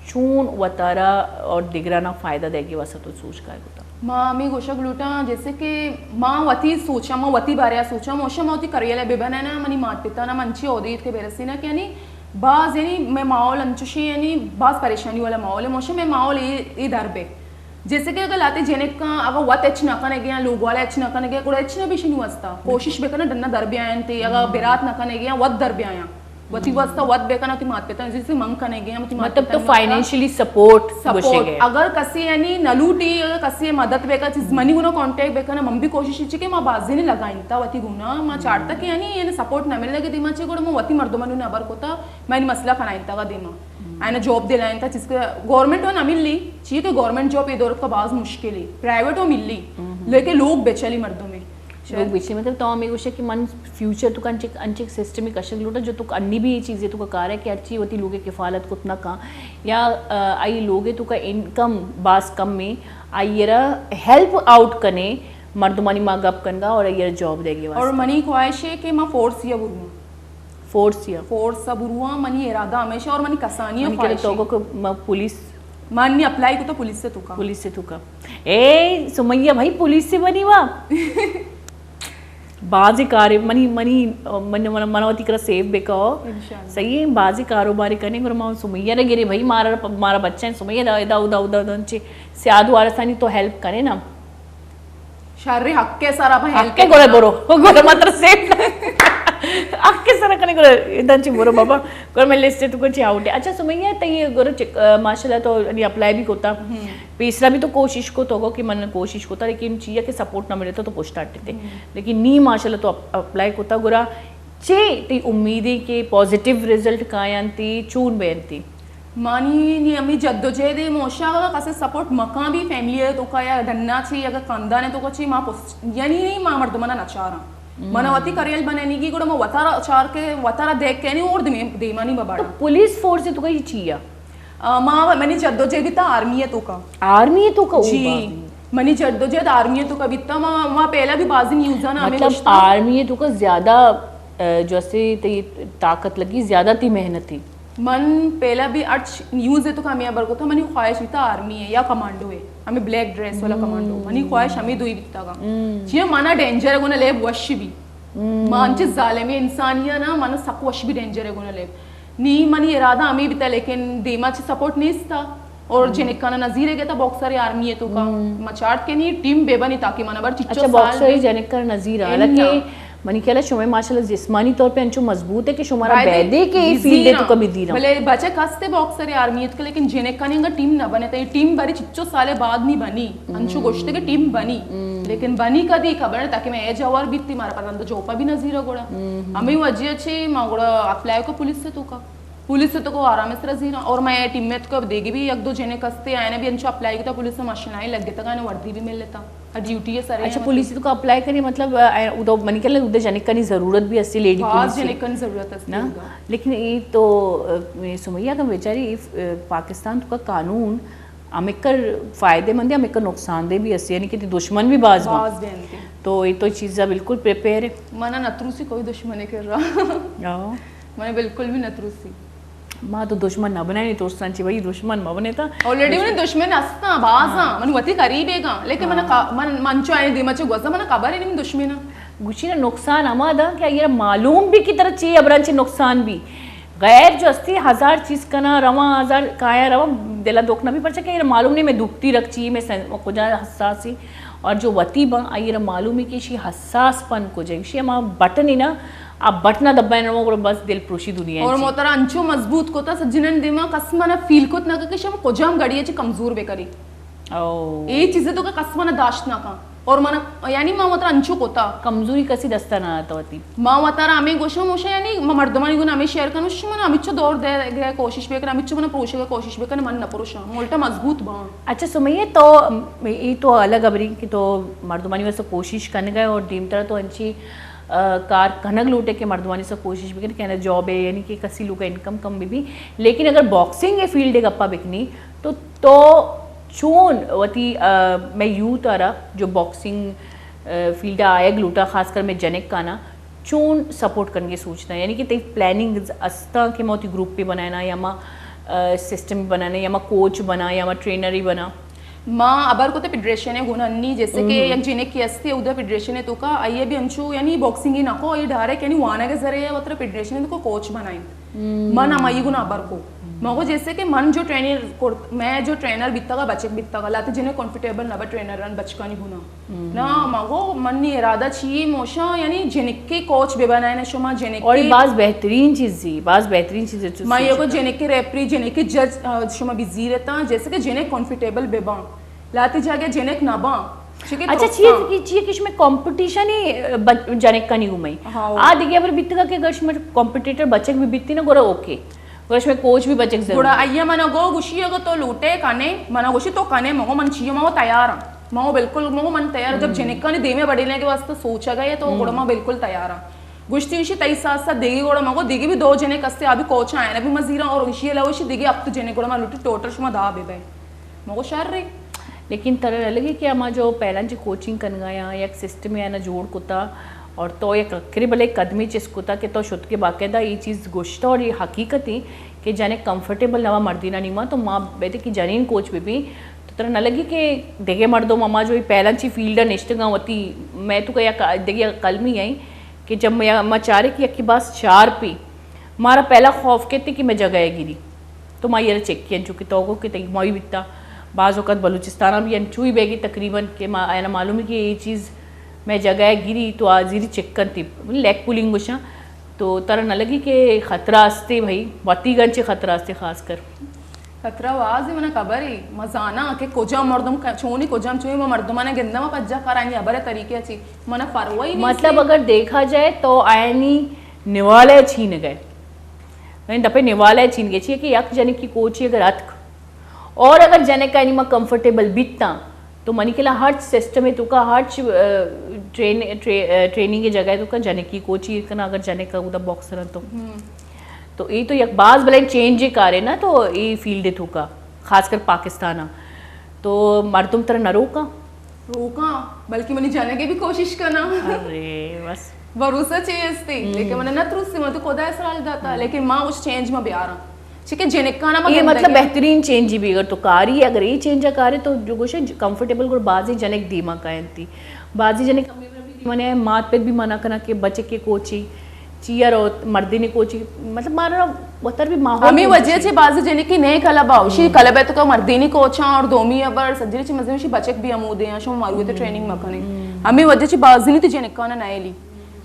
چون وتارا اور دگرانا فائدہ دے گی واسطہ تو سوچ کار کتا؟ ما ہمیں گوشگ لوٹاں، جیسے کہ ما وتی سوچاں، ما وتی بارے آ سوچاں، موشا ما وتی کریلہ بہ بنانا، منی مات پتا نا منچی عہدے ایت کہ برسینا کہ یعنی باز یعنی میں ماحول انچوشی یعنی باز پریشانی والا ماحول ہے، موشا میں ماحول اے، اے در بے۔ جیسے کہ اگر لاتے جنکاں اگر وت اچ نہ کنگے یا لوگ والا اچ نہ کنگے، گڑا اچ نہ بیشنی واسطہ کوشش بکنن ڈنا در بیاینتے، اگر برات نہ کنگے یا وت در بیایاں۔ وتی واسطہ وت بکن، وتی مات پتاں جیسے من کنگے، وتی مات مطلب تو پتاں واسطہ فائنینشلی سپورٹ سپورٹ۔ گوشگے۔ اگر کسی یعنی نہ لوٹی، اگر کسی مدد بکن، چیز منی گنا کانٹیکٹ بکن، من بھی کوشش چی کہ ما بازی نے لگائیں تا وتی گنا، ما چارتا کہ یعنی یعنی سپورٹ نہ ملنے کے دیما چی گڑا ما وتی مردمانو نہ بر کوتا، میں یعنی مسئلہ کنائیں تا دیما۔ آئینا جاب دلائیں تا چیز کہ گورنمنٹ و نہ ملی، چی کہ گورنمنٹ جاب یہ دور کا باز مشکل ہے، پرائیویٹ و ملی، لیکن لوگ بیچلی مردم ہے۔ لوگ بیچی، مطلب تو ہمیں گوشے کہ من فیوچر تو کا انچک، انچک سسٹم کشگ لوٹا جو تو انی بھی یہ چیزیں تو کا کار ہے کہ ہرچی وتی لوگ کفالت کت نہ کان یا، آ، آئی لوگ تو کا انکم باز کم میں، آئی را ہیلپ آؤٹ کنے مردمانی ما گپ کنگا اور آئی را جاب دے گی اور واسطہ۔ منی خواہش ہے کہ ما فورس یا برواں۔ فورس یا؟ فورس یا برواں، منی ارادہ ہمیشہ اور منی کسانی منی خواہش ہے۔ تو کو ما پولیس من نی اپلائی کتا پولیس سے تو کا۔ پولیس سے تو کا۔ اے سمیہ بھائی، پولیس سے بنی وا۔ بازی کارے منی، منی، من، من، من وتی کرا سیو بکو۔ انشاءاللہ۔ صحیح ہے، بازی کاروباری کنے، گڑا ما سمیہ نہ گرے بھائی، مارا، مارا بچہ ہیں، سمیہ دا، دا، دا، دا، دا، چے سیاد وارثانی تو ہیلپ کنے نا۔ شر حق کے سارا بھائی حق کے گڑا برو، گڑا مطلب سیو۔ حق کے سارا کنے گڑا دنچی برو بابا۔ گڑا میں لسٹ تو کچھ آؤٹ ہے۔ اچھا سمیہ، تئی گڑا چک-، آ، ماشاءاللہ تو نی اپلائی بھی کوتا۔ پیسرا بھی تو کوشش کو تو کہ من کوشش کوتا، لیکن چیا کہ سپورٹ نہ ملے تو، تو پوسٹ اٹتے۔ لیکن نی ماشاءاللہ تو اپ-، اپلائی کوتا گڑا چے تئی امیدیں کہ پازیٹیو رزلٹ کاینتی، چون بینتی؟ مانی نی ہمیں جدوجہد موشا اگر کسے سپورٹ مکان بھی فیملی ہے تو کا یا ڈنا چی اگر خاندان ہے تو کا چی ما پوسٹ، یعنی نی ما مردمانا نچاراں۔ منا وتی کریل بنانی گی گڑا ما وتارا چار کے وتارا دیکھ کے نی اور دیمے-، دیمانی بباڑا۔ تو پولیس فورس تو کا یہ چیا؟ آ، ما منی جدوجہد بیتا آرمی ہے تو کا۔ آرمی ہے تو کا؟ او جی، بابی۔ منی جدوجہد آرمی ہے تو کا بیتا۔ ما، ما پہلا بھی بازی نیوزاں نا ہمیں مطلب گوشتا۔ آرمی ہے تو کا زیادہ، آ، جو اسے تی طاقت لگی، زیادہ تی محنت تھی۔ من پہلا بھی اچ نیوز ہے تو کا ہمیں خبر کو تھا، منی خواہش بیتا آرمی ہے یا کمانڈو ہے، ہمیں بلیک ڈریس والا کمانڈو۔ منی خواہش ہمیں دوئی بیتا گا۔ چیئے مانا ڈینجر ہے گونا لیب وش بھی۔ ما انچے ظالمیں انسانی نا، مانا سک وش بھی ڈینجر ہے گونا لیب۔ نی منی ارادہ ہمیں بیتا، لیکن دیما چی سپورٹ نیستا۔ اور جنکانا نظیر ہے گتا باکسر آرمی ہے تو کا۔ مچارت کے نی ٹیم بے بنی تاکہ منا بر چچو اچھا، سال باکسر دے۔ جنکانا نظیر ہے، حالانکہ منی خیال ہے شما ماشاءاللہ جسمانی طور پہ انچو مضبوط ہے کہ شمارا بیدے کہ فیلڈ ہے تو کمی دیرا۔ بلے بچے کستے باکسر آرمی ہے تو، لیکن جنکانی انگا ٹیم نہ بنے، تو یہ ٹیم بری چچو سال بعد نہیں بنی۔ انچو گوشتے کہ ٹیم بنی، لیکن بنی کدی خبر نہیں، تاکہ میں اے جوار بیتی، مارا پتہ تو جوپا بھی نظیر گوڑا۔ ہمیں وجہ چے ما گوڑا اپلائی کو پولیس سے تو کا، پولیس سے تو کو آرام سے رزینا، اور میں ٹیم میں تو کو دیگی بھی یک دو جنے کستے آئے نا بھی انچو اپلائی کتا پولیس سے ماشین آئی لگ گتا گانے وردی بھی مل لیتا، اور ڈیوٹی ہے سارے اچھا، پولیس سے تو کو اپلائی کری، مطلب، اے، ادو منی کلا ادے جنے کنی ضرورت بھی اسی لیڈی پولیس جنے کنی ضرورت ہے نا۔ لیکن یہ تو، اے، سمیہ کا بیچاری، اے، پاکستان تو کا قانون ہمکر فائدے مند ہے، ہمکر نقصان دہ بھی ہستی، یعنی کہ دشمن بھی باز باز۔ تو یہ تو چیزا بالکل پریپیئر ہے۔ منا نہ تروسی کوئی دشمن ہے کر رہا۔ من بالکل بھی نہ تروسی۔ ما تو دشمن نہ بنائیں، ترسان چی بھائی دشمن ما بنے تا۔ آلریڈی منی دشمن ہستا، باز ہاں۔ من وتی قریب ہے گا، لیکن من، من، من چو آئے دیما چو گوزا من خبر ہے نہیں من دشمن ہاں۔ گوشی نا نقصان ہما دا کہ آئی را معلوم بھی کہ ترا چی ابران چی نقصان بھی۔ غیر جو استی ہزار چیز کنا رواں، ہزار کایا رواں، دلا دکھ نہ بھی پرچا کہ آئی را معلوم نہیں میں دکھتی رکھ چی، میں سن-، کجا حساسی۔ اور جو وتی باں، آئی را معلوم ہے کہ شی حساس پن کجا ہے۔ شی ہما بٹن ہے نا، آ بٹنا دبائیں رواں گڑا بس دل پروشی دنیا اور موترا انچو مضبوط کوتا سجنن دیما کس منا فیل کت نہ کہ شم کجام گڑی چ کمزور بے کری۔ اے چیزے تو کہ کس منا داشت نہ کن۔ اور من، یعنی ما وترا انچو کتا۔ کمزوری کسی دستا نہ آتا وتی۔ ما وترا ہمیں گوشم، موشا یعنی ما مردمانی گنا ہمیں شیئر کنم، شما ہمیچو دور دے گئے کوشش بکن، ہمیچو منا پروشے گئے کوشش بکن، من نہ پروشاں، من الٹا مضبوط باں۔ اچھا سمیہ، تو ای تو الگ ابری کہ تو مردمانی واسطے کوشش کنگا ہے اور دیمترا تو انچی آ، کار کنگ لوٹے کہ مردمانی سا کوشش بکن کہ جاب ہے، یعنی کہ کسی لوگ انکم کم بھی بھی، لیکن اگر باکسنگ فیلڈ گپا بکنی تو تو چون وتی، آ، میں یوتھ آرا جو باکسنگ، آ، فیلڈ آئیگ لوٹا، خاص کر میں جنک کانا چون سپورٹ کرنے سوچتا، یعنی کہ تئی پلاننگ استا کہ ما وتی گروپ پہ بنائنا یا ما، آ، سسٹم بنائنا یا ما کوچ بنا یا ما ٹرینر ہی بنا؟ ما ابر کو تے فیڈریشن ہے گنا نی، جیسے کہ یک جنک کی استے اودا فیڈریشن ہے تو کا آئیے بھی انچو یعنی باکسنگ ہی نہ کو، آئیے ڈائریکٹ یعنی وانگ ذریعے وترا فیڈریشن ہے تو کو کوچ بنائیں۔ من ہمائی گنا ابر کو مگو جیسے کہ من جو ٹرینر، میں جو ٹرینر بیتا گا بچک بیتا گا لاتے جنہیں کمفرٹیبل نہ با ٹرینر رن بچکانی گنا نہ مگو منی ارادہ چی موشا یعنی جنک کے کوچ بے بنائے نہ شما جنک اور کے باز بہترین چیز، باز بہترین چیز۔ ما یہ کو جنک کے ریفری، جنک کے جج، آ، شما بزیر تا جیسے کہ جنک کمفرٹیبل بے باں، لاتی جاگہ جنک نہ باں۔ چیکہ اچھا، درستاں۔ چیئے کہ، چیئے کہ شمے کمپٹیشن ہی، آ، بچ-، جنک کنی گمئی۔ ہاں۔ آ دیگه ابر بیتگا کہ اگر شمے کمپٹیٹر بچک بھی بیتی نا، گورا اوکے۔ گڑا شمے کوچ بھی بچک ضرور۔ گڑا آئیے منا گو گوشی اگر تو لوٹے کنے، منا گوشی تو کنے، مگو من چیئے، مگو تیار ہاں۔ مگو بالکل، مگو من تیار ہاں۔ جب جنکانی دیمے بڑے لینے کے واسطے سوچا گئے تو ہم۔ گڑا ما بالکل تیار ہاں۔ گوشتی ایشی تئی ساتھ ساتھ دیگی گڑا مگو دیگی بھی دو جنک استے، آ بھی کوچ آئے نا، بھی مزیرا اور ایشی علاوہ ایشی دیگی ہفت جنک گڑا ما لوٹی ٹوٹل شما دا بے بے۔ مگو شر رہی۔ لیکن ترا نہ لگی کہ ہما جو پہلاں چہ کوچنگ کنگا یا یک سسٹم یا نہ جوڑ کتا اور تو یک لکری بلے قدمی چست کتا کہ تو شت کے باقاعدہ یہ چیز گوشتا اور یہ حقیقت ہی کہ جنے کمفرٹیبل نہ ہوا مردینانی ما تو ما بیتے کہ جنین کوچ بہ بی تو ترا نہ لگی کہ دگہ مردم ہما جو پہلاں چی فیلڈ نشتگاں وتی میں تو کہ یک دگہ قلمی ہیں کہ جب میں ما چارے کہ یکی باس چار پی مارا پہلا خوف کیتے کہ میں جگہ گری تو ما یہ چیک کیا چونکہ تو گو کہ تئی مائی بیتا بعض اوقات بلوچستان بھی انچوئی بیگی تقریباً کہ ما اینا معلوم ہے کہ یہ چیز میں جگہ گری تو آزیری چیک کنتی لیگ پولنگ گوشاں تو ترا نہ لگی کہ خطرہ استے بھائی وتی گنچے خطرہ استے خاص کر خطرہ واز ہے، منا خبر ہے، ما زاناں کہ کجام مردم ک-، چونی کجام چونی، ما مردمانا گنداں، ما پجا کارانی ابر طریقے چی، منا پرواہی نہیں مطلب سے۔ اگر دیکھا جائے تو آئینی نوالے چھین گئے۔ یعنی دپے نوالے چھین گئے چیئے کہ یک جنکی کوچی اگر اتک اور اگر جنک آئینی ما کمفرٹیبل بیتاں تو منی کلا ہرچ سسٹم ہے تو کا ہرچ، آ، ٹرین-، ٹرے-، آ، ٹریننگ جگہ ہے تو کا جنکی کوچی کنا اگر جنک اودا باکسر تو۔ ہم۔ تو اے تو یک باز بلائیں چینج کارے نا تو اے فیلڈ توکا خاص کر پاکستان ء تو مردم ترا نہ روکاں۔ روکاں، بلکہ منی جنگے بھی کوشش کناں۔ ارے بس۔ بھروسہ چے استے، لیکن من نہ ترسی، من تو خدا اسرال داتا، لیکن ماں اس چینج ما بیاراں۔ چکہ جنکانا ما اے مطلب گندگی بہترین چینج ہی بھی اگر تو کاری، اگر اے چینج کارے تو جو گوشے کمفرٹیبل گڑ بازی جنک دیما کائنتی۔ بازی جنک منے مات پت بھی منع کنا کہ بچک کے کوچی چیا رو مردینی کوچی مطلب مارا وتر بھی ماحول ہمیں وجہ چے بازی جنے کی نئے کلب آؤ شی کلب ہے تو کا مردینی کوچاں اور دومی ابر سجری چے مزے شی بچک بھی ہمودے ہیں شو ماروی تے ٹریننگ مکنے ہمیں وجہ چے بازی نہیں تے جنکانا نئے لی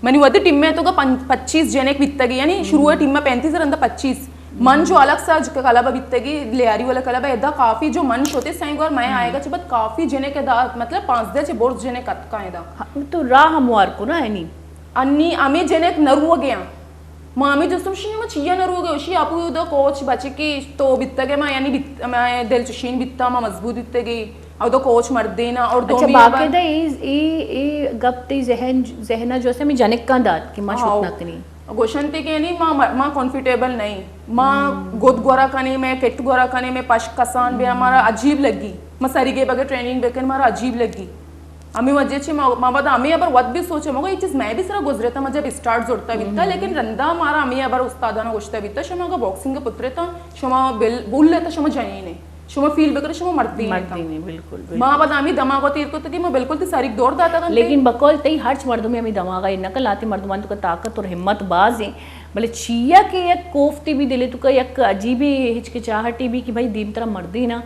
منی وتی ٹیم میں تو کا پن-، پچیس جنک بیتگی یعنی شروع ٹیم میں پینتیس رندا پچیس من جو الگ سا کلب بیتگی لیاری والا کلب ہے ادا کافی جو من شوتے سائیں گور میں آئے گا چے بت کافی جنک ادا مطلب پانزدہ چے برز جنک اتکا ادا تو راہ ہموار کنا یعنی انی ہمے جنک نہ روگیاں۔ ما ہمے جستم شی ما چیا نہ روگے، اشی آپو دا کوچ بچکے تو بیتگے ما یعنی بیت-، ما دل چشین بیتا، ما مضبوط بیتگے، او دا کوچ مردینا اور اچھا دومی باقاعدہ اے، اے، اے گپ تے ذہن، ذہنا جو سے ہمیں جنکاں دات کہ ما شوت نہ کنی۔ گوشن تے کہ یعنی ما، ما کمفرٹیبل نہیں، ما گد گورا کنے، میں کٹ گورا کنے، میں پشک کسان بے ہمارا عجیب لگی، ما سریگے بگے ٹریننگ بکن مارا عجیب لگی۔ ہمے وجہ چہ ما، ما بعد ہمے ابر وت بھی سوچے، مگو یہ چیز میں بھی سرا گزرے تھا، ما جب اسٹارٹ زورتا بیتا، لیکن رندا مارا ہمے ابر استادانا گوشتا بیتا، شما اگر باکسنگ پترے تھا، شما بل-، بول لیتا، شما جنین ہے، شما فیل بکرے، شما مردین ہے تھا۔ مردین ہے، بالکل، بالکل۔ ما بعد ہمے دماغ تیر کو تھا کہ ما بالکل تی ساریک دور داتا تھا۔ لیکن بقول تئی ہرچ مردمی ہمے دماغ ہے، نقل آتے مردمان تو کا طاقت اور ہمت باز ہیں، بلے چیا کہ یک کوفتی بھی دلے تو کا یک عجیبی ہچکچاہٹی بھی کہ بھائی دیم ترا مردین ہے،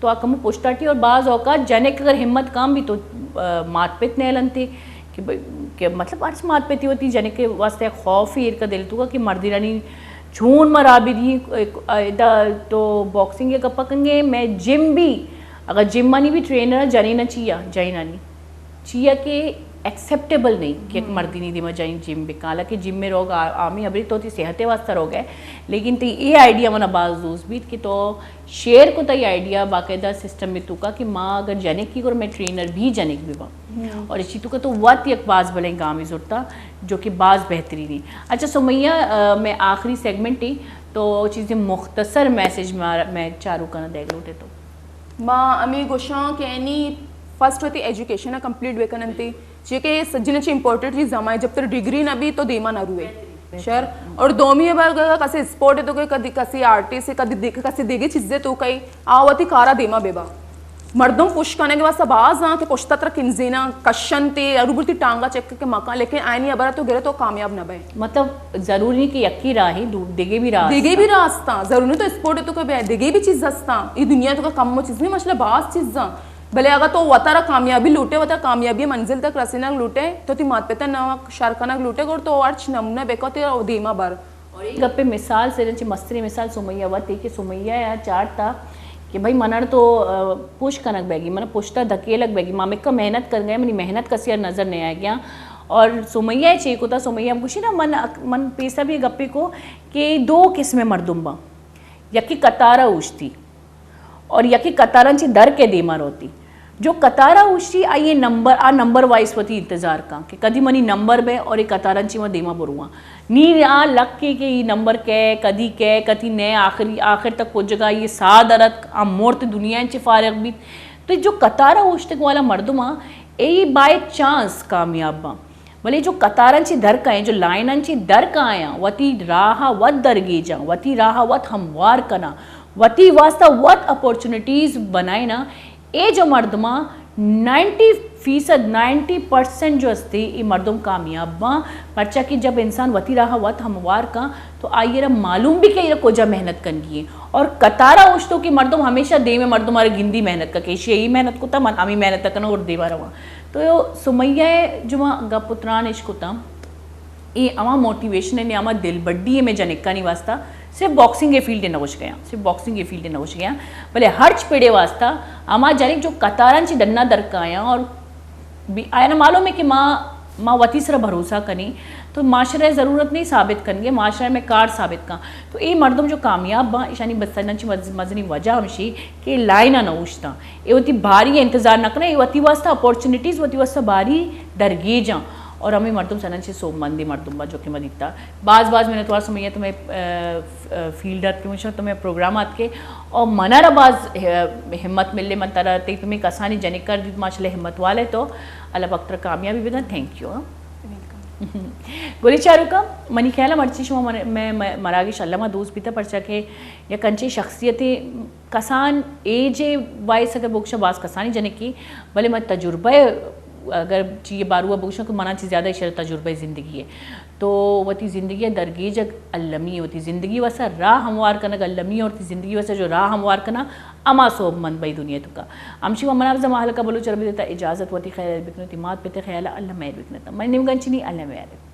تو آ کمو پشتاٹی اور بعض اوقات جنک اگر ہمت کام بھی تو، آ، مات پت نیلنتے کہ ب-، کہ مطلب ہرچ مات پتی وتی جنک واسطے خوف ہی ایرکا دل تو کہ مردینانی چون مرابی دی، ادا تو باکسنگ یا گپا کنگے، میں جم بھی، اگر جمانی بھی ٹرینر جنینا چیا، جنینانی۔ چیا کہ ایکسپٹیبل نہیں کہ یک مردینی دیما جائیں جم بکاں، حالانکہ جم میں روگ آ-، آمی ابری تو تی صحت واسطہ روگ ہے، لیکن تی اے آئیڈیا منا باز دوست بیت کہ تو شیئر کو تا یہ آئیڈیا باقاعدہ سسٹم میں تو کا کہ ماں اگر جنک کی گر میں ٹرینر بھی جنک بھی باں۔ اور اسی تو کا تو وقت یک باز بلیں گامی زرتا جو کہ باز بہترینی۔ اچھا سمیہ، آ، میں آخری سیگمنٹ ہی تو چیزیں مختصر میسج مار-، میں چارو کنا دیگ لوٹے تو۔ ما ہمے گوشاں کہ اینی فرسٹ وتی ایجوکیشن ءَ کمپلیٹ بکن انت، چیا کہ سجن چہ امپورٹنٹ چیز ہما ہے، جب تر ڈگری نہ بی تو دیما نہ روئے۔ شر۔ اور دومی بار اگر کسی اسپورٹ تو کہ کدی کسی آرٹسٹ ہے، کدی دیکھ-، کسی دیگے چیزے تو کئی آ وتی کارا دیما ببا۔ مردم پش کنگ واسطہ باز آں کہ پشتا تر کنزینا کشنتے، ارو برتی ٹانگا چک کہ مکان، لیکن آئینی ابرا تو گرے تو کامیاب نہ بئے۔ مطلب، ضروری نہیں کہ یکی راہ ہی، دو-، دگے بھی راہ دیگے ہستاں۔ بھی راہ ہستاں۔ ضروری نہیں تو اسپورٹ تو کہ بے-، دگے بھی چیز ہستاں۔ یہ دنیا تو کا کم و چیز نہیں، ماشاءاللہ باز چیزاں۔ بلے اگر تو وتارا کامیابی لوٹے، وتارا کامیابی منزل تک رسینگ لوٹے، تو تی مات پتا نہ شر کنگ لوٹے، گڑ تو ہرچ نمونہ بکو تے او دیما بر۔ اور ایک گپے مثال سے چہ مستری مثال سمیہ وت ہے کہ سمیہ یا چارتا کہ بھائی منر تو، آ، پوش کنگ بیگی، من پشتا دھکیلگ بیگی، ما مکہ محنت کر گئے، منی محنت کسی نظر نہیں آئے گیا۔ اور سمیہ چے کتا، سمیہ گوشی نا من اک-، من پیسا بھی گپے کو کہ دو قسم مردم با، یکی قطارا اوشتی اور یکی قطاراں چی در کے دیما روتی۔ جو قطارا اوشتی آئیے نمبر، آ نمبر وائس وتی انتظار کاں کہ کدی منی نمبر بے اور یہ قطاراں چی من دیما برواں۔ نی آ لکے کہ یہ نمبر کے، کدی کے، کتی نے آخری، آخر تک پجگا یہ ساہ درت، آ مورت دنیا چی فارغ بیت۔ تو جو قطارا اوشتگ والا مردم آ، اے بائی چانس کامیاب باں۔ بلے جو قطاراں چی در کائیں، جو لائناں چی در کایاں، وتی راہ وت درگیجاں، وتی راہ وت ہموار کناں، وتی واسطہ وت اپورچونیٹیز بنائیناں، اے جو مردماں نائنٹی فیصد، نائنٹی پرسنٹ جو استے، اے مردم کامیاب باں، پرچا کہ جب انسان وتی راہ وت ہموار کاں، تو آئی را معلوم بھی کہ ایرا کجا محنت کنگی ہے۔ اور قطارا اوشتو کہ مردم ہمیشہ دیمے مردم آرے گندی محنت کا کہ ایشی ای محنت کتا، من ہمی محنت کناں اور دیما رواں۔ تو سمیہ ء جو ما گپ و تران اش کتاں، اے ہما موٹیویشن ہے، ہما دلبڈی ہے میں جنکانی واسطہ۔ صرف باکسنگ ء فیلڈ نہ گوش گیاں، صرف باکسنگ ء فیلڈ نہ گوش گیاں، بلے ہرچ پڑے واسطہ ہما جنک جو قطاراں چی ڈنا در کایاں اور بھی آیا معلوم ہے کہ ما، ما وتی سر بھروسہ کنی تو معاشرہ ء ضرورت نہیں ثابت کنگے، معاشرہ میں کار ثابت کن۔ تو اے مردم جو کامیاب باں، ایشانی بستناں چی مز-، مزنی وجہ ہمشی کہ لائن نہ اوشتاں۔ اے وتی باری انتظار نہ کناں، اے وتی واسطہ اپورچونیٹیز، وتی واسطہ باری درگیجاں۔ اور ہمیں مردم سنن چی سوبمندی مردم با جو کہ ما دیتا۔ باز باز منتوار سمیہ تمہیں، آ، ف-، آ، فیلڈ ات کہ مشا تمہیں پروگرام ات کے اور منا را باز ہ-، ہمت ملے، من ترا تی تمہیں کسانی جنک کر دیت، ماشاءاللہ ہمت والے تو۔ اللہ پاک ترا کامیابی بدن۔ Thank you. گولی چاروکا، منی خیال مرچی شما من-، میں، میں مراگش اللہ ما دوست بیتا، پرچا کہ یک انچیں شخصیتے کسان ایج وائس اگر بگوشاں باز کسانی جنکی، بلے من تجربہ اگر چی باروا بگوشاں کہ منا چی زیادہ ایشی تجربہ زندگی ہے۔ تو وتی زندگی درگیجگ المی، وتی زندگی واسا راہ ہموار کنگ المی، اور وتی زندگی واسا جو راہ ہموار کنا، اما سوب مند بئی دنیا تو کا۔ ہمشی و منا بزا ما حلقہ بلوچ عربی دیتا اجازت، وتی خیال بکن، وتی مات پتے خیال، اللہ مہر بکنتا۔ من نیمگنچنی، اللہ مہر۔